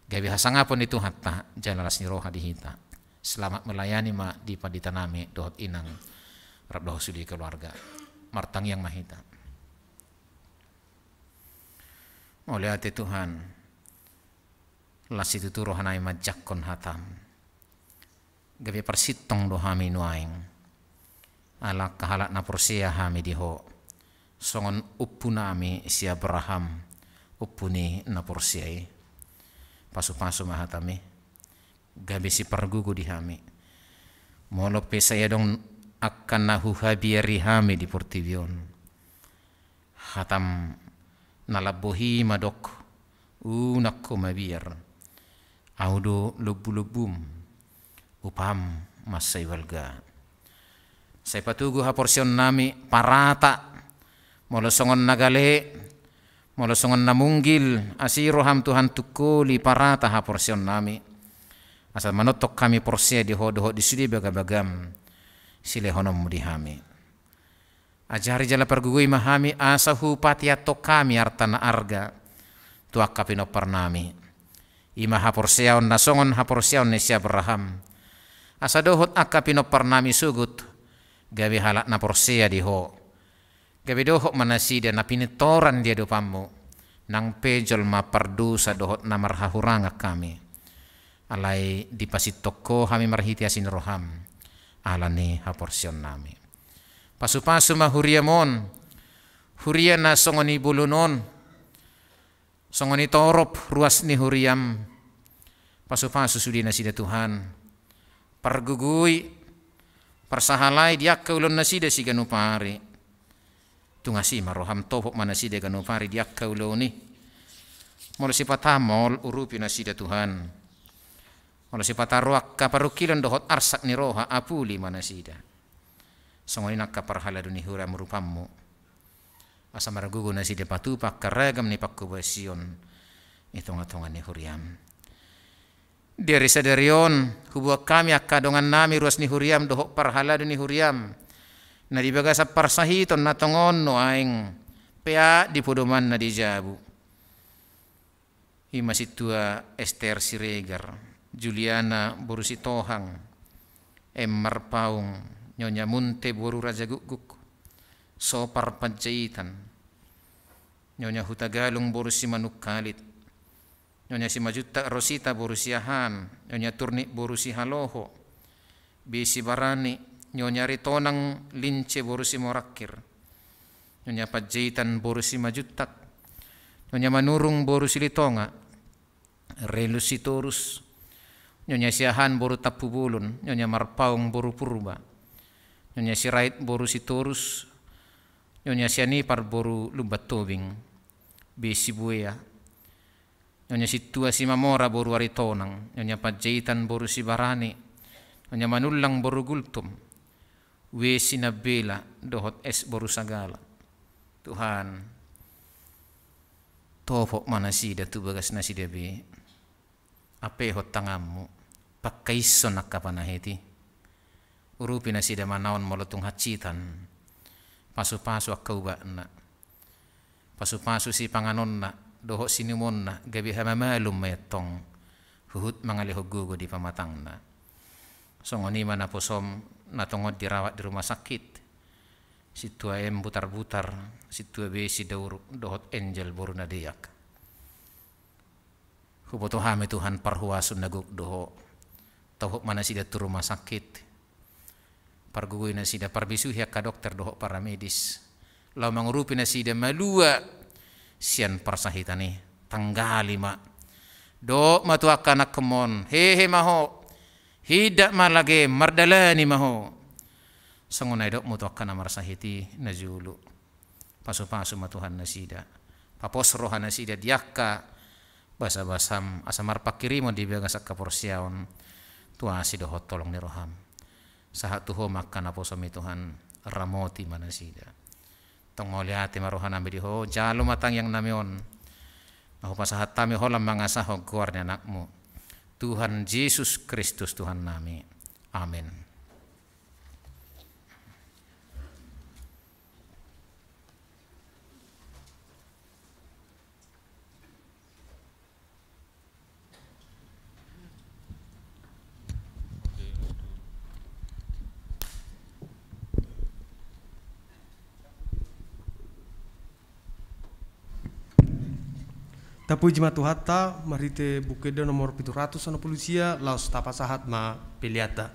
gabe hasangapon ni Tuhanta, jala las ni roha di hita. Selamat melayani ma di pandita nami dohot inang rap dohot sude keluarga. Martangiang ma hita. Mauliate Tuhan. Las situtu roha nami manjangkon hatam. Gabe parsintong do hami nuaeng. Ala angka halak na porsea hami di Ho. Songon ompu nami si Abraham, ompu ni na porsea i. Pasupasu ma hatam i. Gabe sipargogo di hami. Molo pe sai adong angka na huhabiari hami di portibi on. Hatam na lambok i madok, unang ho mabiar. Ahu do lombulombum, upam mansai balga. Sai patogu haporseaon nami parata, molo songon na gale, molo songon na munggil, asi roham Tuhan tungkoli parata haporseaon nami. Asa manongtong hami porsea di Ho dohot di sude bagabagam, silehononmu di hami. Ajari jala pargogoi ma hami asa hupatianhon hami arta na arga tu angka pinompar nami. I ma haporseaon na songon haporseaon ni si Abraham. Asa dohot angka pinompar nami sogot gabe halak na porsea di Ho. Gabe dohot ma nasida na pintoran di adopanmu. Nang pe jolma pardosa dohot na marhahurangan hami. Alai dipasintong Ho hami marhite asi ni roham. Ala ni haporseaon nami. Pasupasu ma huriam on, huria na songon i bolon on, songon i torop ruas ni huriam, pasupasu sude nasida Tuhan, pargogoi, parsahalai di angka ulaon nasida siganup ari. Tung asi ma roham topot ma nasida ganup ari di angka ulaon i. Molo sipata maol urupi nasida Tuhan. Molo sipata ro angka parungkilon dohot arsak ni roha apuli ma nasida. Songon i nangkin parhalado ni huriam rupanmu. Asa margogo nasida patupa angka ragam ni panghobasion i tongatonga ni huriam. Di ari sadari on, huboan hami angka dongan nami ruas ni huriam dohot parhalado ni huriam. Na di bagasan parsahiton na tongon nuaeng, peak di podomanna di jabu. I ma sintua Ester Siregar, Juliana boru Sitohang, M. Marpaung, Nyonya Munte boru Rajagukguk, Sopar Panjaitan, Nyonya Hutagalung boru Simanungkalit, Nyonya Simanjuntak Rosita boru Siahaan, Nyonya Turnip boru Sihaloho, B. Sibarani, Nyonya Ritonang Lince boru Simorangkir, Nyonya Panjaitan boru Simanjuntak, Nyonya Manurung boru Silitonga, Relus Sitorus, Nyonya Siahaan boru Tampubolon, Nyonya Marpaung boru Purba, Nyonya Sirait boru Sitorus, Nyonya Sianipar boru Lumban Tobing, B. Sibuea, Nyonya Sintua Simamora boru Aritonang, Nyonya Panjaitan boru Sibarani, Nyonya Manullang boru Gultom, W. Sinambela dohot S. boru Sagala. Tuhan, topot ma nasida tu bagas nasida be. Ampehon tanganmu, pangkaishon angka panahit i. Urupi nasida manaon molo tung hansitan. Pasupasu angka ubatna. Pasupasu sipanganonna dohot siinumonna, gabe hamamalum ma i antong huhut mangalehon gogo di pamatangna. Songon i ma naposom na tongon dirawat di rumah sakit, Sintua M. Butarbutar, Sintua B. Sidauruk dohot Angel boru Nadeak. Huboto hami Tuhan parhuason na gok do Ho. Topot ma nasida tu rumah sakit. Pargogoi nasida, parbisuhi angka dokter dohot paramedis laho mangurupi nasida malua sian parsahitan i. Tanggali ma. Dok ma tu angka anakkonmon, hehe ma ho, hindat ma lage, mardalani ma ho. Songon na didokmu tu angka na marsahit i najolo. Pasupasu ma Tuhan nasida. Papos roha nasida di angka basabasam, asa marpanghirimon di bagas angka porseaon tu asi dohot holong ni roham. Sahat tu Ho ma angka naposom i Tuhan, ramoti ma nasida. Tong mauliate ma rohanami di Ho, jalo ma tangiangnami on. Laho pasahat hami holan mangasahon goar ni Anakmu, Tuhan Jesus Kristus Tuhannami. Amen. Tapuji ma Tuhanta, marhite Buku Ende nomor pitu ratus onom pulu sia, laos tapasahat ma peleanta.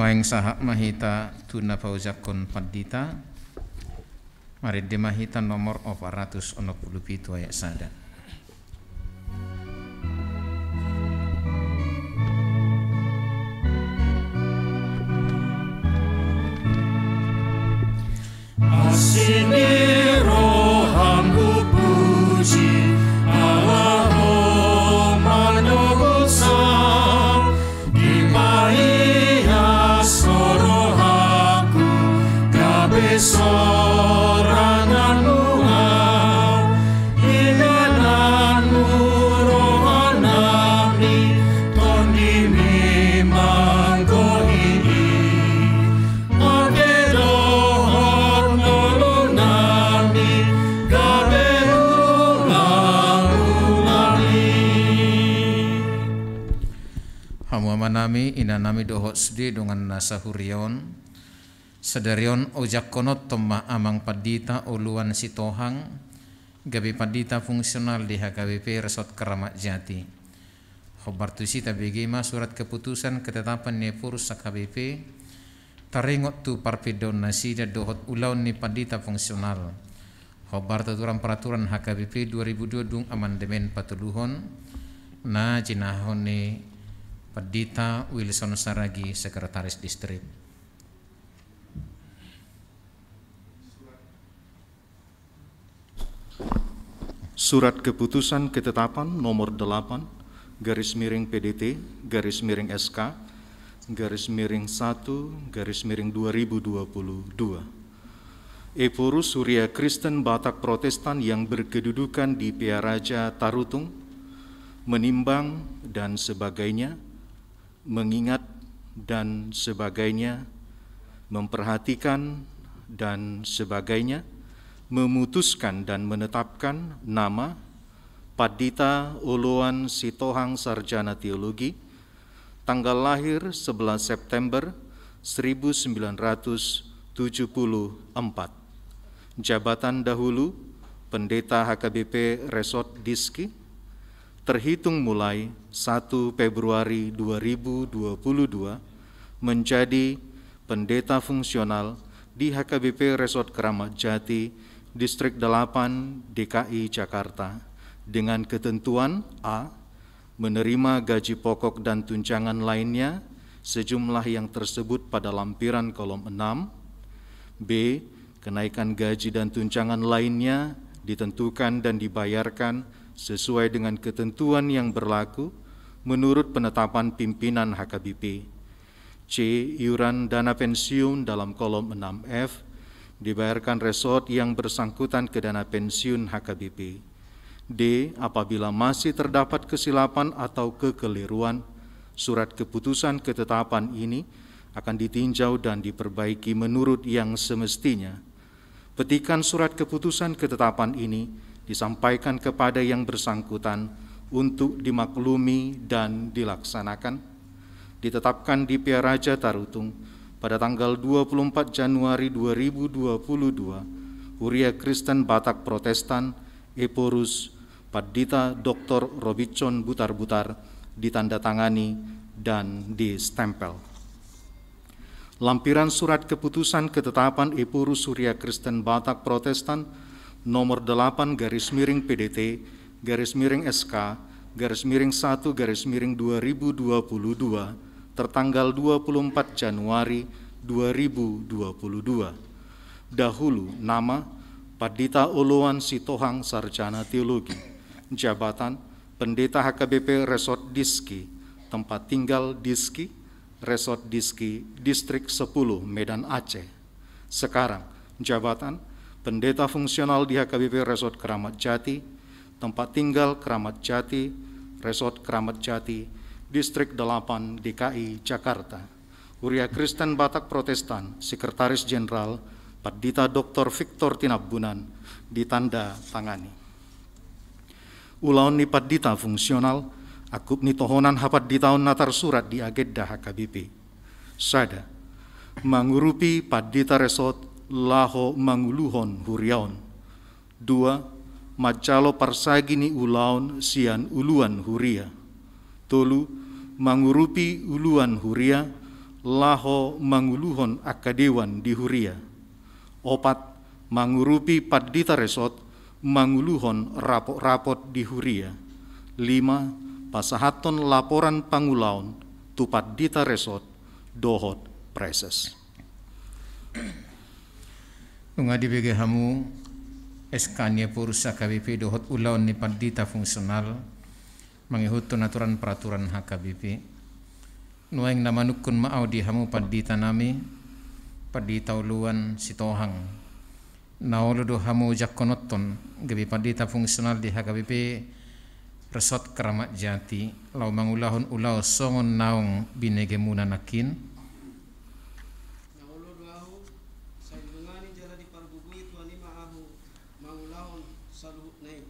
Naeng sahat ma hita tu na paojakhon pandita. Marende ma hita nomor opat ratus onom pulu pitu ayat sada. Asi ni roham hupuji, ala Ho manongosam. Dipahias Ho rohangku, gabe soranganmu ahu. Ingananmu rohanami, tondimi manggohi i. Ate dohot ngolunami, gabe ulang-ulang i. Hamu amanami, inanami dohot sude dongan na sahuria on. Sadari on ojakhononhon ma Amang Pandita Oloan Sitohang, gabe pandita fungsional di H K B P Resort Keramat Jati. Hombar tusi tabege ma surat keputusan ketetapan ni Ephorus H K B P, taringot tu parpindaon nasida dohot ulaon ni pandita fungsional. Hombar tu aturan peraturan H K B P dua ribu dua dung amandemen patoluhon, na jinahahon ni Pandita Wilson Saragi, Sekretaris Distrik. Surat Keputusan Ketetapan nomor delapan, garis miring P D T, garis miring S K, garis miring satu, garis miring dua ribu dua puluh dua. Ephorus Huria Kristen Batak Protestan yang berkedudukan di Pearaja Tarutung, menimbang dan sebagainya, mengingat dan sebagainya, memperhatikan dan sebagainya, memutuskan dan menetapkan nama Pandita Oloan Sitohang, Sarjana Teologi, tanggal lahir sebelas September seribu sembilan ratus tujuh puluh empat. Jabatan dahulu, Pendeta H K B P Resort Diski, terhitung mulai satu Februari dua ribu dua puluh dua, menjadi pendeta fungsional di H K B P Resort Keramat Jati, Distrik delapan, D K I Jakarta, dengan ketentuan: A, menerima gaji pokok dan tunjangan lainnya sejumlah yang tersebut pada lampiran kolom enam. B, kenaikan gaji dan tunjangan lainnya ditentukan dan dibayarkan sesuai dengan ketentuan yang berlaku menurut penetapan pimpinan H K B P. C, iuran dana pensiun dalam kolom enam F dibayarkan resort yang bersangkutan ke dana pensiun H K B P. D, apabila masih terdapat kesilapan atau kekeliruan, surat keputusan ketetapan ini akan ditinjau dan diperbaiki menurut yang semestinya. Petikan surat keputusan ketetapan ini disampaikan kepada yang bersangkutan untuk dimaklumi dan dilaksanakan. Ditetapkan di Pearaja Tarutung pada tanggal dua puluh empat Januari dua ribu dua puluh dua, Huria Kristen Batak Protestan, Ephorus, Pandita Doktor Robinson Butarbutar, ditandatangani dan distempel. Lampiran surat keputusan ketetapan Ephorus Huria Kristen Batak Protestan nomor delapan garis miring P D T garis miring S K garis miring satu garis miring dua ribu dua puluh dua, tertanggal dua puluh empat Januari dua ribu dua puluh dua. Dahulu nama Pandita Oloan Sitohang, Sarjana Teologi. Jabatan Pendeta H K B P Resort Diski. Tempat tinggal Diski, Resort Diski, Distrik sepuluh, Medan Aceh. Sekarang, jabatan pendeta fungsional di H K B P Resort Keramat Jati, tempat tinggal Keramat Jati, Resort Keramat Jati, Distrik delapan, D K I Jakarta. Huria Kristen Batak Protestan, Sekretaris Jenderal, Pandita Doktor Victor Tinambunan, ditanda tangani. Ulaon ni pandita fungsional, angkup ni tohonan hapanditaon na tarsurat di agenda H K B P. Sada, mangurupi pandita resort laho manguluhon huria on. Dua, manjalo parsagi ni ulaon sian uluan huria. Tolu, mangurupi uluan huria laho manguluhon angka dewan di huria. Opat, mangurupi pandita resort manguluhon rapot-rapot di huria. Lima, pasahathon laporan pangulaon tu pandita resort dohot praeses. Nunga dibege hamu S K ni Ephorus H K B P dohot ulaon ni pandita fungsional mangihuthon aturan peraturan H K B P. Nuaeng na manungkun ma ahu di hamu pandita nami, pandita oloan Sitohang. Na olo do hamu jangkononhon gabe pandita fungsional di H K B P Resort Keramat Jati laho mangulahon ulaon songon naung binegemuna nangkin? Na olo do ahu, sai didongani jala dipargogoi Tuhan i ma ahu mangulahon saluhutna i.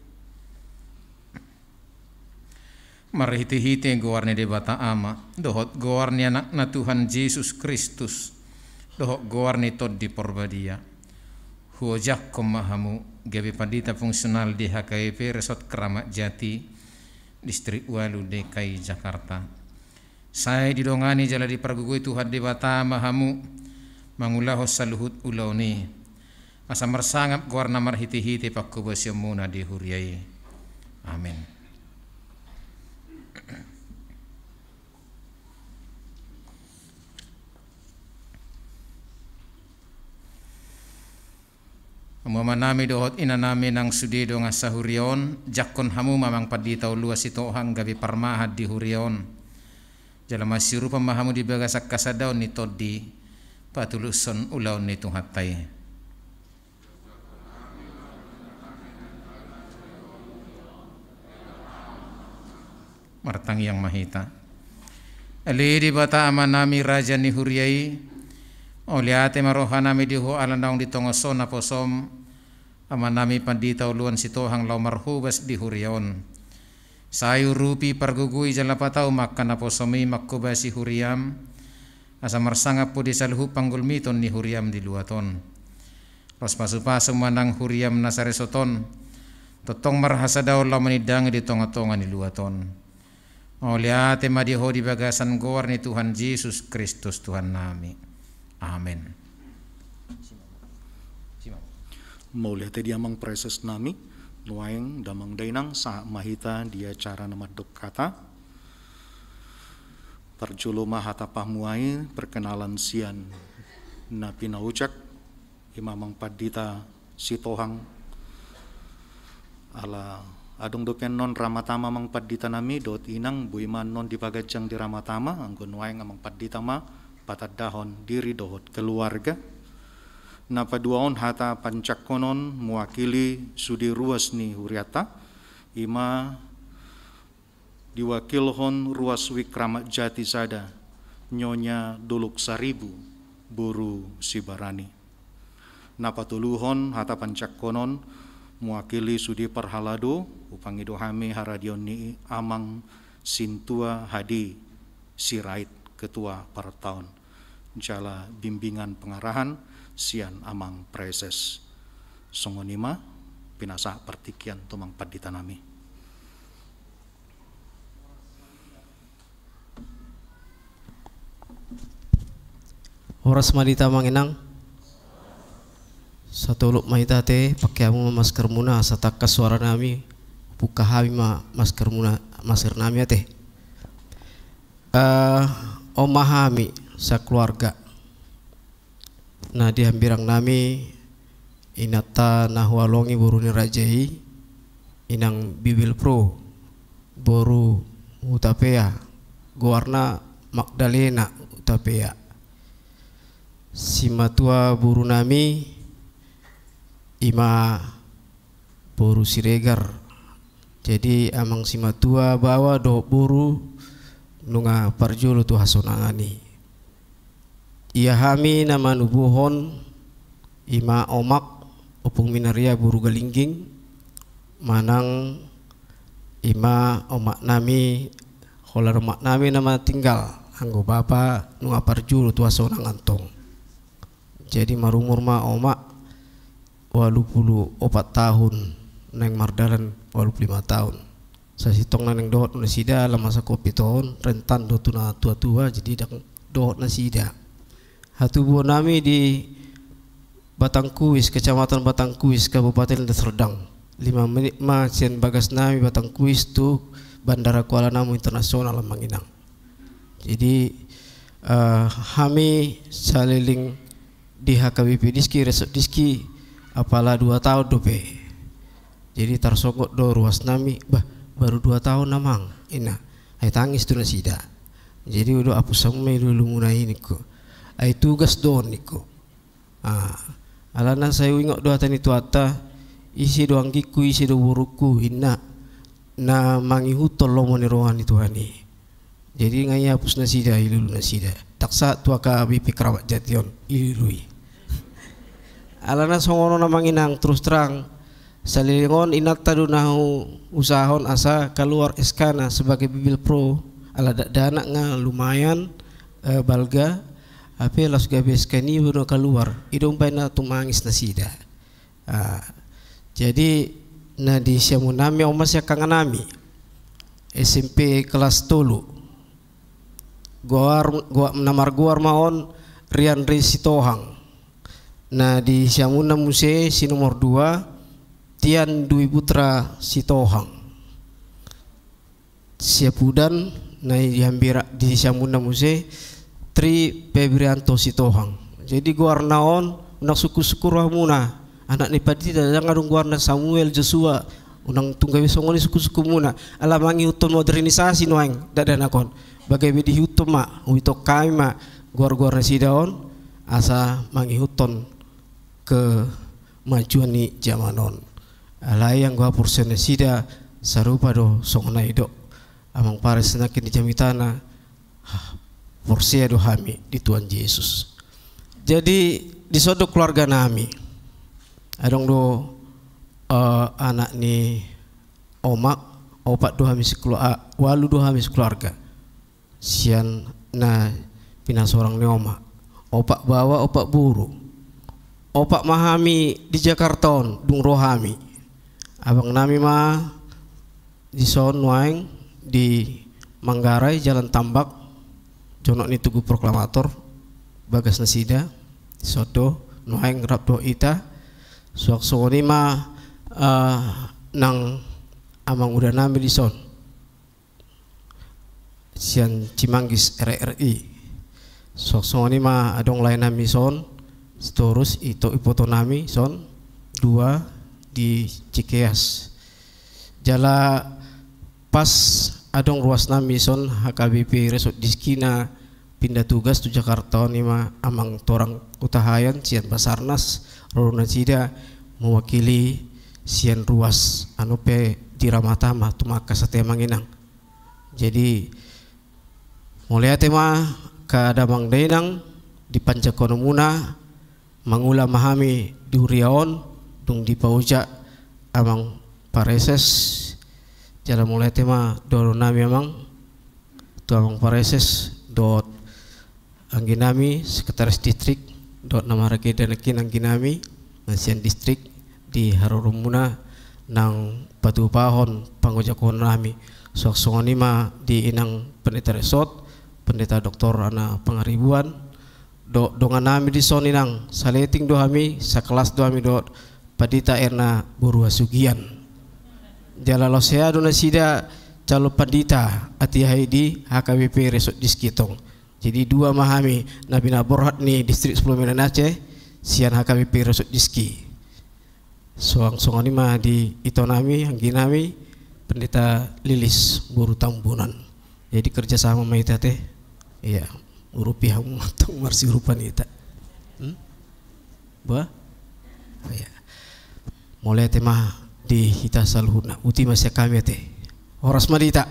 Marhitehite goar ni Debata Ama dohot goar ni Anakna Tuhan Jesus Kristus dohot goar ni Tondi Porbadia, huojakhon ma hamu gabe pandita fungsional di H K B P Resort Keramat Jati, Distrik Walu, D K I Jakarta. Sai didongani jala dipargogoi Tuhan Debata ma hamu mangulahon saluhut ulaon i, asa marsangap goarna marhitehite panghobasionmuna di huria i. Amen. Hamu amanami dohot inanami nang sude dongan sahuria on, jangkon hamu ma amang pandita oloan Sitohang gabe parmahan di huria on. Jala masiurupan ma hamu di bagasan hasadaon ni tondi patulushon ulaon ni Tuhanta i. Martangiang ma hita. Ale Debata Amanami, Raja ni huria i, mauliate ma rohanami di Ho ala naung ditongos Ho naposoM amanami pandita oloan Sitohang laho marhobas di huria on. Sai urupi, pargogoi jala patau ma angka naposoM i manghobasi huriaM, asa marsangap Ho di saluhut panggulmiton ni huriaM di luat on. Laos pasupasu ma nang huriaM na saresort on, tongtong marhasadaon laho manindangi di tongatonga ni luat on. Mauliate ma di Ho di bagasan goar ni Tuhan Jesus Kristus Tuhannami. Amen. Mauliate di amang praeses nami. Nuaeng damang dainang, sahat ma hita di acara na mandok hata. Parjolo ma hata pamuai, perkenalan sian na pinaojak, i ma amang pandita Sitohang. Ala adong dope annon ramatama amang pandita nami dohot inang, boi ma annon dipaganjang di ramatama, anggo nuaeng amang pandita ma patandahon diri dohot keluarga. Na paduahon hata panjangkonon mewakili sude ruas ni hurianta, i ma diwakilhon ruas Wik Kramat Jati sada, Nyonya Dolok Saribu, boru Sibarani. Na patoluhon hata panjangkonon mewakili sude parhalado, hupangido hami haradeon ni amang Sintua Hadi Sirait, ketua partaon, jala bimbingan pengarahan sian amang praeses. Songon i ma, pinasahat partingkian tu amang pandita nami. Horas ma di hita amang inang. Satolop ma hita ate, pake hamu ma maskermuna, asa tangkas suara nami, buka hami ma maskermuna, masker nami ate. Eh, on ma hami sakeluarga. Na di hambirang nami, inanta na hualongi boru ni raja i, inang Bibelvrouw, boru Hutapea, goarna Magdalena Hutapea. Simatua boru nami, i ma boru Siregar. Jadi amang simatua, baoa dohot boru nunga parjolo tu hasonangan i. Ia hami na manubuhon, i ma omak, Ompung Minaria boru Galingging, manang i ma omak nami, holan omak nami na maninggal, anggo bapa nunga parjolo tu hasonangan tong. Jadi marumur ma omak ualu pulu opat tahun, naeng mardalan ualu pulu lima tahun. Sasintongna naeng dohot nasida, ala masa covid on, rentan do tu na tuatua, jadi ndang dohot nasida. Hatubuan nami di Batangkuis, Kecamatan Batangkuis, Kabupaten Deli Serdang. Lima menit ma sian bagas nami Batangkuis tu Bandara Kuala Namu Internasional, amang inang. Jadi, eh, hami saleleng di H K B P Dizki, Resort Dizki, apala dua taon dope. Jadi tarsonggot do ruas nami, "Bah, baru dua taon, amang," ninna. Ai tangis do nasida. Jadi, "Udah, apus hamu ma ilu-ilumuna i," ningku. "Ai tugas do on," ningku. Ah, alana sai huingot do hata ni Tuhanta, "Ise do anggingku, ise do borungku," ninna, "na mangihuthon lomo ni roha ni Tuhan i." Jadi nga i apus nasida, ilu-ilu nasida. Ndang sahat tu H K B P Keramat Jati on ilu-ilu i. Alana songon on, amang inang, terus terang, saleleng on inanta do na huusahahon asa kaluar S K-na sebagai Bibelvrouw, ala dakdanak nga lumayan, eh, balga, hape laos gabe S K niba do na kaluar, i do umbahen na tumangis nasida. Ah, jadi, na di siamun nami on ma siangkangan nami, S M P kelas tolu. Goar, goar, na margoar ma on Rian Ri Sitohang. Na di siamunna muse si nomor dua, Tian Dwi Putra Sitohang. Siapudan, na di hambira, di siamunna muse, Tri Febrianto Sitohang. Jadi goarna on, unang sungkun-sungkun rohamuna. Anak ni pandita, ndang adong goarna Samuel, Joshua, unang tung gabe songon i sungkun-sungkunmuna. Ala mangihuthon modernisasi nuaeng dakdanak on. Ba gabe diihuthon ma, huitop hami ma goar-goar nasida on, asa mangihuthon kemajuan ni jaman on. Alai anggo haporseaon nasida sarupa do songon na nidok amang pares nangkin di jamitana, porsea do hami di Tuhan Jesus. Jadi, dison do keluarga nami. Adong do, eh, anak ni omak, opat do hami sekelu-, ah, ualu do hami sekeluarga. Sian na pinasorang ni omak. Opat baoa, opat boru. Opat ma hami di Jakarta on, dung ro hami. Abang nami ma dison nuaeng di Manggarai, Jalan Tambak, jonok ni Tugu Proklamator, bagas nasida, dison do nuaeng rap dohot hita. Suang songon i ma, eh, nang amang uda nami dison. Sian Cimanggis R R I. Suang songon i ma adong lae nami son, Sitorus, ito, ipoto nami son, dua di Cikeas. Jala pas adong ruas nami son, H K B P Resort Dizki na pinda tugas tu Jakarta on, i ma amang Torang Hutahaean sian Basarnas, ro do nasida mewakili sian ruas, anu pe diramata ma tumangkas ate, amang inang. Jadi, mauliate ma angka damang dainang, di panjangkononmuna, mangula ma hami di huria on, dung dipaojak amang pareses, jala mauliate ma dohonon nami, amang, tu amang pareses, dohot anggi nami, sekretaris distrik, dohot na maragenda nangkin anggi nami, na sian distrik, di haroromuna nang patupahon pangojakhon nami. Suang songon i ma di inang pendeta resort, Pendeta Doktor Ana Pangaribuan, dohot dongan nami dison, inang, saleting do hami, sakelas do hami dohot Pandita Erna boru Hasugian. Jala laos hea do nasida calon pandita, atiahi di H K B P Resort Dizki tong. Jadi dua ma hami na binaborhat ni Distrik Sepuluh Medan Aceh sian H K B P Resort Dizki. Suang songon i ma di ito nami, anggi nami, Pendeta Lilis boru Tambunan. Jadi kerja sama ma hita ate. Iya, urupi hamu mantong marsiurupan hita. Hmm? Bah? Iya. Mauliate ma di hita saluhutna. Boti ma sian hami ate. Horas ma di hita.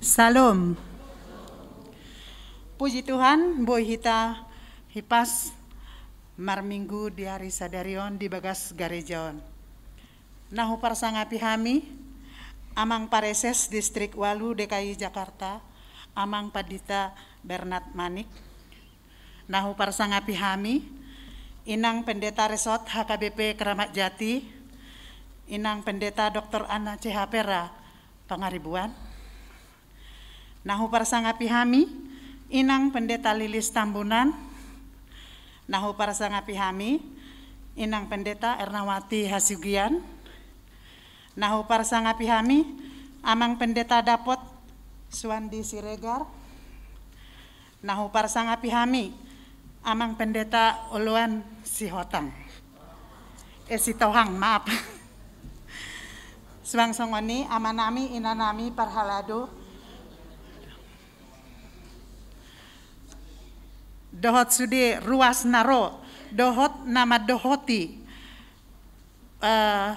Syalom. Puji Tuhan, boi hita hipas marminggu di ari sadari on di bagas gareja on. Na huparsangapi hami, Amang Praeses Distrik Walu D K I Jakarta, Amang Pandita Bernard Manik. Na huparsangapi hami, Inang Pendeta Resort H K B P Keramat Jati, Inang Pendeta Doktor Anna C H Pera Pangaribuan. Na huparsangapi hami, Inang Pendeta Lilis Tambunan. Na huparsangapi hami, Inang Pendeta Ernawati Hasibuan. Na huparsangapi hami, Amang Pendeta Dapot Suandi Siregar. Na huparsangapi hami, Amang Pendeta Oloan Sihotang. Eh, Sitohang, maaf. Suang songon i, amanami, inanami, parhalado. Dohot sude ruas na ro, dohot na mandohoti, eh,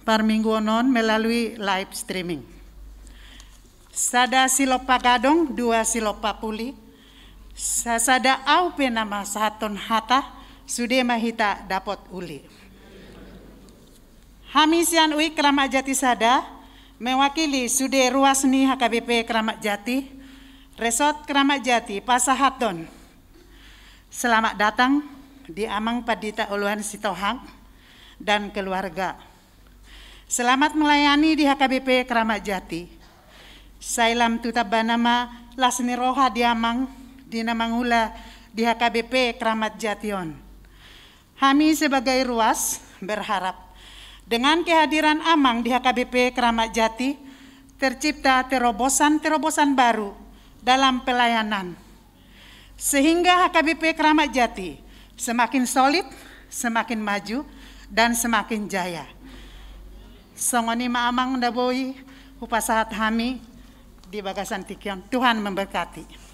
parmingguon on melalui live streaming. Sada silompa gadong, dua silompa puli. Sasada au pe na masahathon hata, sude ma hita dapot uli. Hami sian U I Keramat Jati Sada, mewakili sude ruas ni H K B P Keramat Jati, Resort Keramat Jati, pasahathon selamat datang di Amang Pandita Oloan Sitohang dan keluarga. Selamat melayani di H K B P Keramat Jati. Sai lam tu tambana ma las ni roha di Amang di na mangula di H K B P Keramat Jati on. Hami sebagai ruas berharap dengan kehadiran Amang di H K B P Keramat Jati tercipta terobosan-terobosan baru dalam pelayanan. Sehingga H K B P Keramat Jati semakin solid, semakin maju, dan semakin jaya. Songon i ma Amang na boi hupasahat hami di bagasan tingki on. Tuhan memberkati.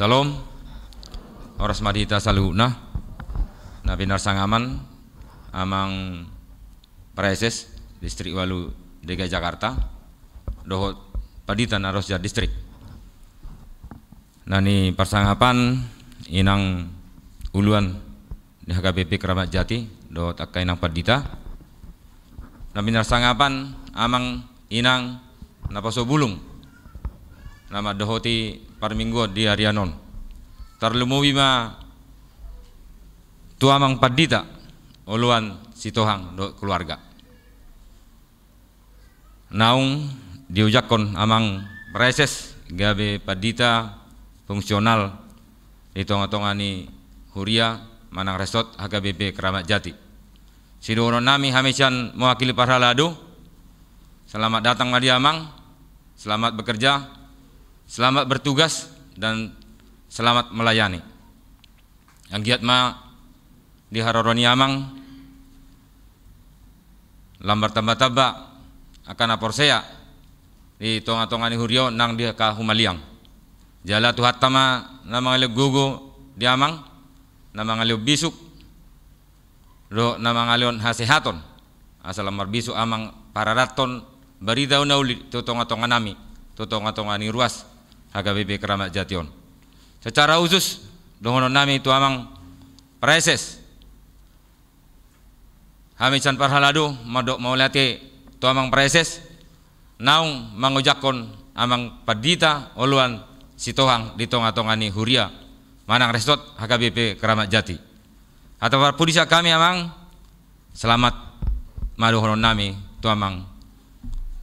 Syalom. Horas ma di hita saluhutna. Na pinarsangapan Amang Praeses Distrik Walu D K I Jakarta dohot pandita na ro sian distrik. Na pinarsangapan Inang Uluan di H K B P Keramat Jati dohot angka inang pandita. Na pinarsangapan amang inang naposo bulung na mandohoti parmingguon di arian on. Tarlumobi ma tu amang pandita Oloan Sitohang dohot keluarga. Naung diojakhon amang praeses gabe pandita fungsional di tonga-tonga ni huria manang resort H K B P Keramat Jati. Sidohonon nami hami sian mewakili parhalado, selamat datang ma di amang, selamat bekerja, selamat bertugas, dan selamat melayani. Anggiat ma di haroro ni amang lam martamba-tamba angka na porsea di tonga-tonga ni huria on nang di angka humaliang. Jala Tuhanta ma na mangalehon gogo di amang, na mangalehon bisuk dohot na mangalehon hasehaton, asa lam marbisuk amang pararathon barita na uli tu tonga-tonga nami, tu tonga-tonga ni ruas H K B P Keramat Jati on. Secara khusus dohonon nami tu amang praeses, hami sian parhalado mandok mauliate tu amang praeses naung mangojakhon amang pandita Oloan Sitohang di tonga-tonga ni huria manang resort H K B P Keramat Jati. Hata parpudi sian hami amang, selamat ma dohonon nami tu amang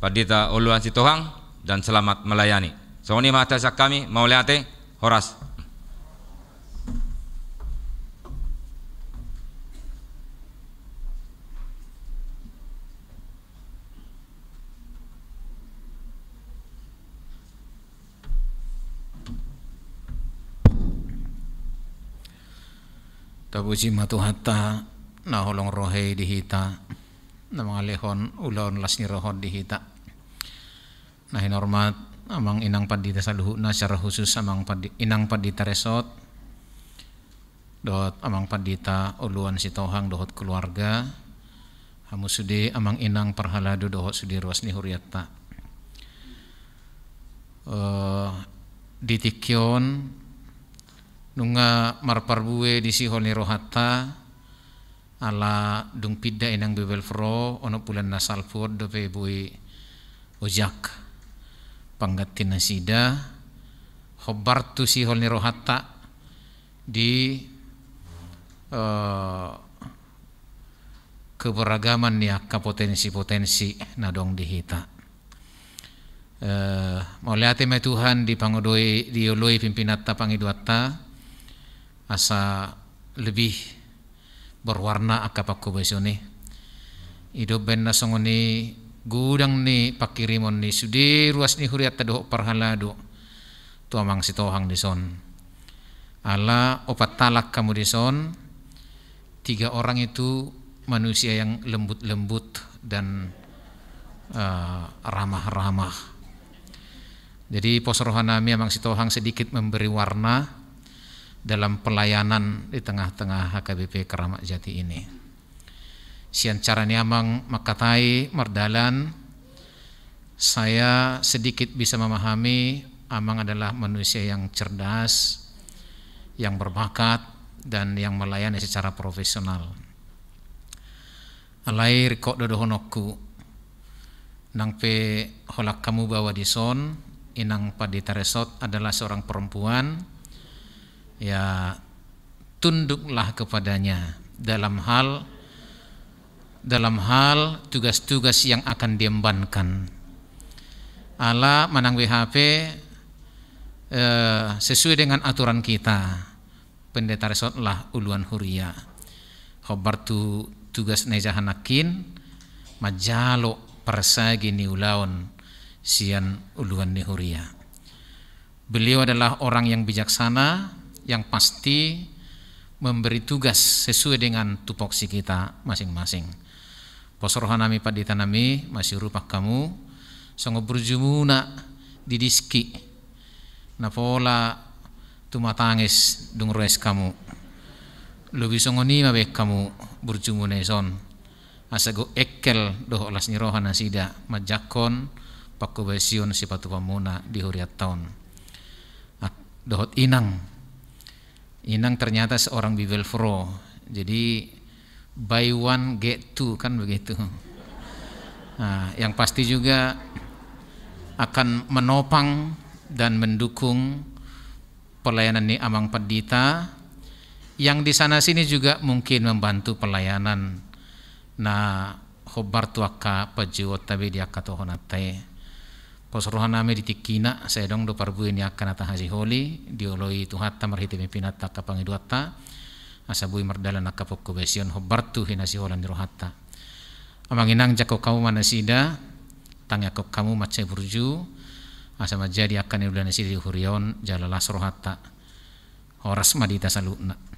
pandita Oloan Sitohang dan selamat melayani. Songon i ma hata sian hami, mauliate, horas. Puji ma Tuhanta, na holong roha i di hita, na mangalehon ulaon las ni roha on di hita. Na hinormat amang inang pandita saluhutna, secara khusus amang pandi-, inang pandita Resot, dohot amang pandita Uluan Sitohang dohot keluarga, hamu sude amang inang parhalado dohot sude ruas ni hurianta. Eh, di tingki on, nunga marparbue di sihol ni rohanta, ala dung pinda inang bebel fro, onom bulan na salpu on dope boi ojak pangganti nasida, hombar tu sihol ni rohanta di, eh, keberagaman ni angka potensi-potensi na adong di hita. Eh, mauliate ma Tuhan dipangodoi, dioloi pimpinanta pangidoanta, asa lebih berwarna angka pangkobasion i. I do umbahen na songon i godang ni pangkirimon ni sude ruas ni hurianta dohot parhalado tu amang Sitohang dison. Ala opat halak hamu dison, tiga orang itu manusia yang lembut-lembut dan, eh, ramah-ramah. Jadi pos rohanami amang Sitohang sedikit memberi warna dalam pelayanan di tengah-tengah H K B P Keramat Jati ini. Sian cara ni amang mangkatai mardalan, saya sedikit bisa memahami amang adalah manusia yang cerdas, yang berbakat, dan yang melayani secara profesional. Alai ringkot do dohononku, nang pe holan hamu baoa dison, inang pandita Resot adalah seorang perempuan, ya, tunduklah kepadanya dalam hal, dalam hal tugas-tugas yang akan diembankan. Ala manang be hape, eh, sesuai dengan aturan kita, pendeta Resotlah uluan huria. Hombar tu tugas na ijaha nangkin, manjalo parsagi ni ulaon sian uluan ni huria. Beliau adalah orang yang bijaksana, yang pasti memberi tugas sesuai dengan tupoksi kita masing-masing. Pos rohanami panditanami, masiurupan hamu songon burjumuna di Diski, na pola tumatangis dung ro es hamu. Lobi songon i ma baen hamu burjumuna dison, asa gok engkel dohot las ni roha nasida manjangkon pangkobasion sipatupaonmuna di hurianta on. Ak-, dohot inang. Inang ternyata seorang bibel fro. Jadi buy one get two kan begitu. Nah, yang pasti juga akan menopang dan mendukung pelayanan ni amang pandita yang di sana sini juga mungkin membantu pelayanan na hombar tu angka panjouonta be di angka tohonanta i. Pos rohanami di tingkina, sai adong do parbue ni angka na tahasiholi, dioloi Tuhanta marhite pimpinanta angka pangidoanta, asa boi mardalan angka pangkobasion hombar tu hinasiholan ni rohanta. Amang inang, jangkon hamu ma nasida, tangiangkon hamu mansai burju, asa manjadi angka na niula nasida di huria on jala las rohanta. Horas ma di hita saluhutna.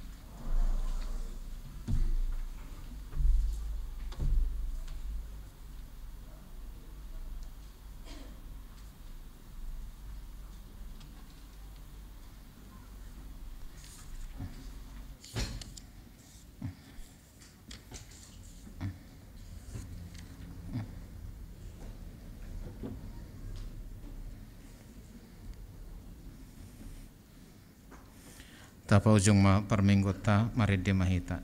Tapaujung ma parmingguonta, marende ma hita.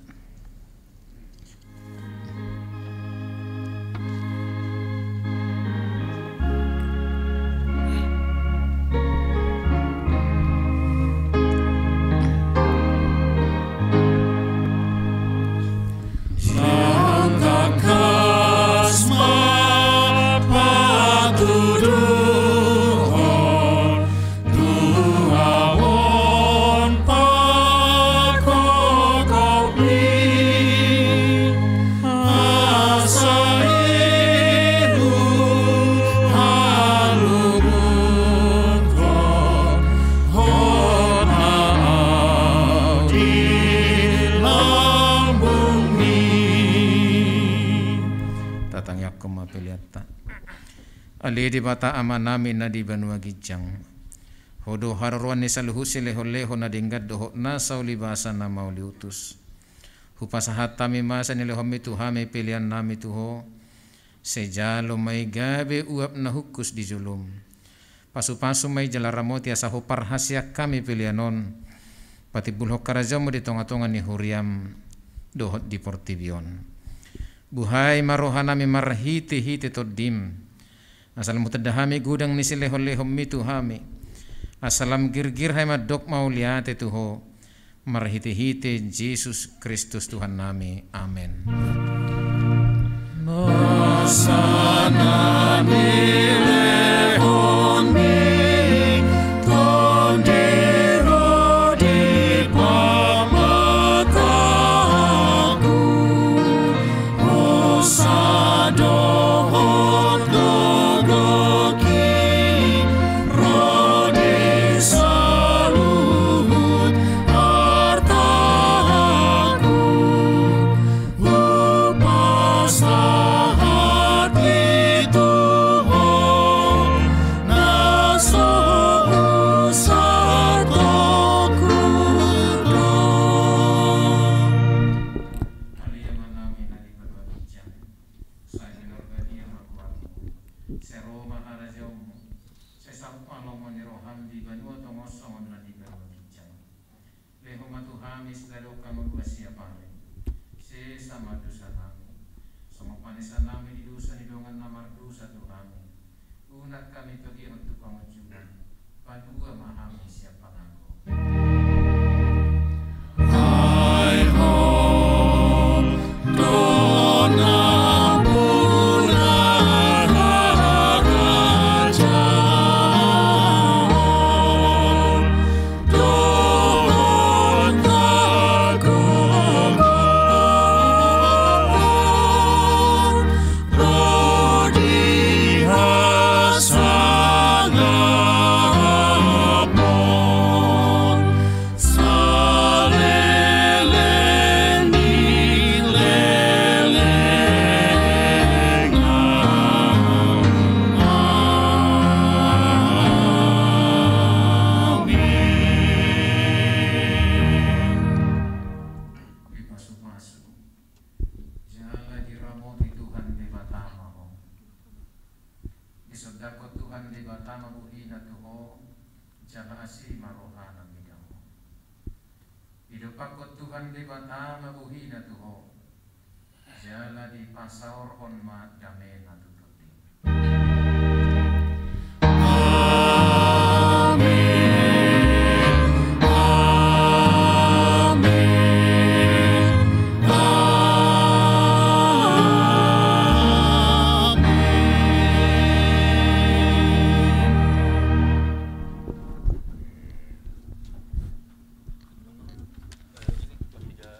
Tangiangkon ma peleanta. Ale Debata Amanami na di banua ginjang, Ho do haroroan ni saluhut silehonlehon na denggan dohot nasa ulibasa na mauliutus. Hupasahat hami ma sian nilehonmi tu hami peleannami tu Ho. Sai jalo ma i gabe uap na hungkus di jolom. Pasupasu ma i jala ramoti asa Ho parhaseang hami pelean on patimbulhon harajaonmu di tongatonga ni huriam dohot di portibi on. Buhai ma rohanami marhitehite Tondim, asa lam hutanda hami godang ni silehonlehonmi tu hami, asa lam girgir hami mandok mauliate tu Ho, marhitehite Jesus Kristus Tuhannami. Amen. Nasa na nilehonmi Tondi ro di pamatangku, hosa dohot gogoki ro di saluhut artaku. Hupasahat i tu Ho, na so husatongku do. Ale Amanami na di banua ginjang, sai pinarbadia ma goarmu. Sai ro ma harajaonmu. Sai saut ma lomo ni roham di banua tonga on songon na di banua ginjang. Lehon ma tu hami sadari on hangoluan siapari. Sesa ma dosanami, songon panesanami di dosa ni dongan na mardosa tu hami. Unang hami togihon tu pangunjunan, palua ma hami sian pangago. Ai Ho do nampuna harajaon dohot hagogoon ro di hasangapon saleleng ni lelengna. Amin. Dipasupasu jala diramoti Tuhan Debata ma ho. Disondangkon Tuhan Debata ma bohina tu ho, jala asi ma rohana mida ho. Didompakkon Tuhan Debata ma bohina tu ho, jala dipasaorhon ma damena tu tondim. Amin. Amin. Amin.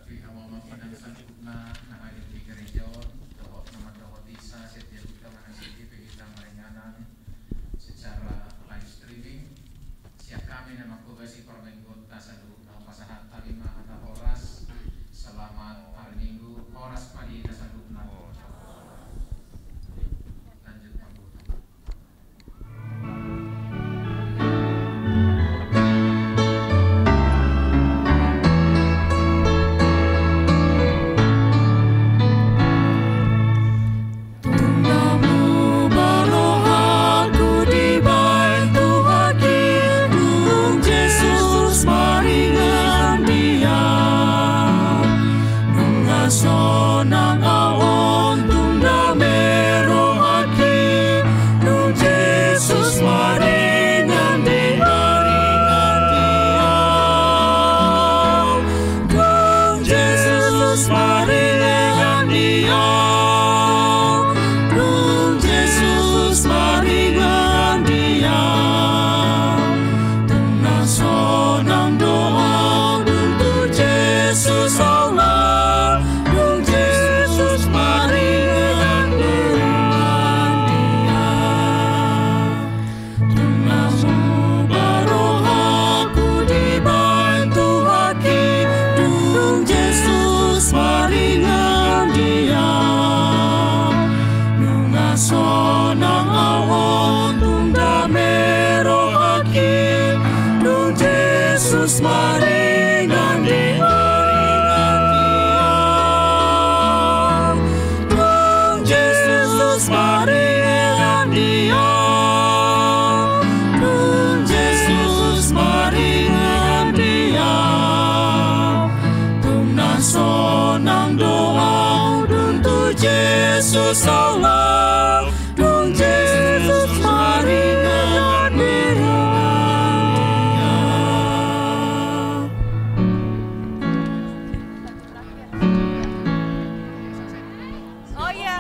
Di hamu amang inang saluhutna na hadir di gareja on, dohot na mandohoti hita, setiap hita manang setiap hita maringanan secara live streaming. Sian hami na manghobasi parmingguonta saluhutna, hupasahat hami ma hata horas, selamat hari Minggu, horas ma di hita saluhutna. Lanjut, Pak Guru. Tung na muba rohangku dibahen Tuhanki, dung Jesus maringan di Maringan dia. Tuhan Jesus maringan dia. Tuhan Jesus maringan dia. Tung na sonang do ahu dung tu Jesus ahu laho. Dung Jesus maringan dia. Oh iya.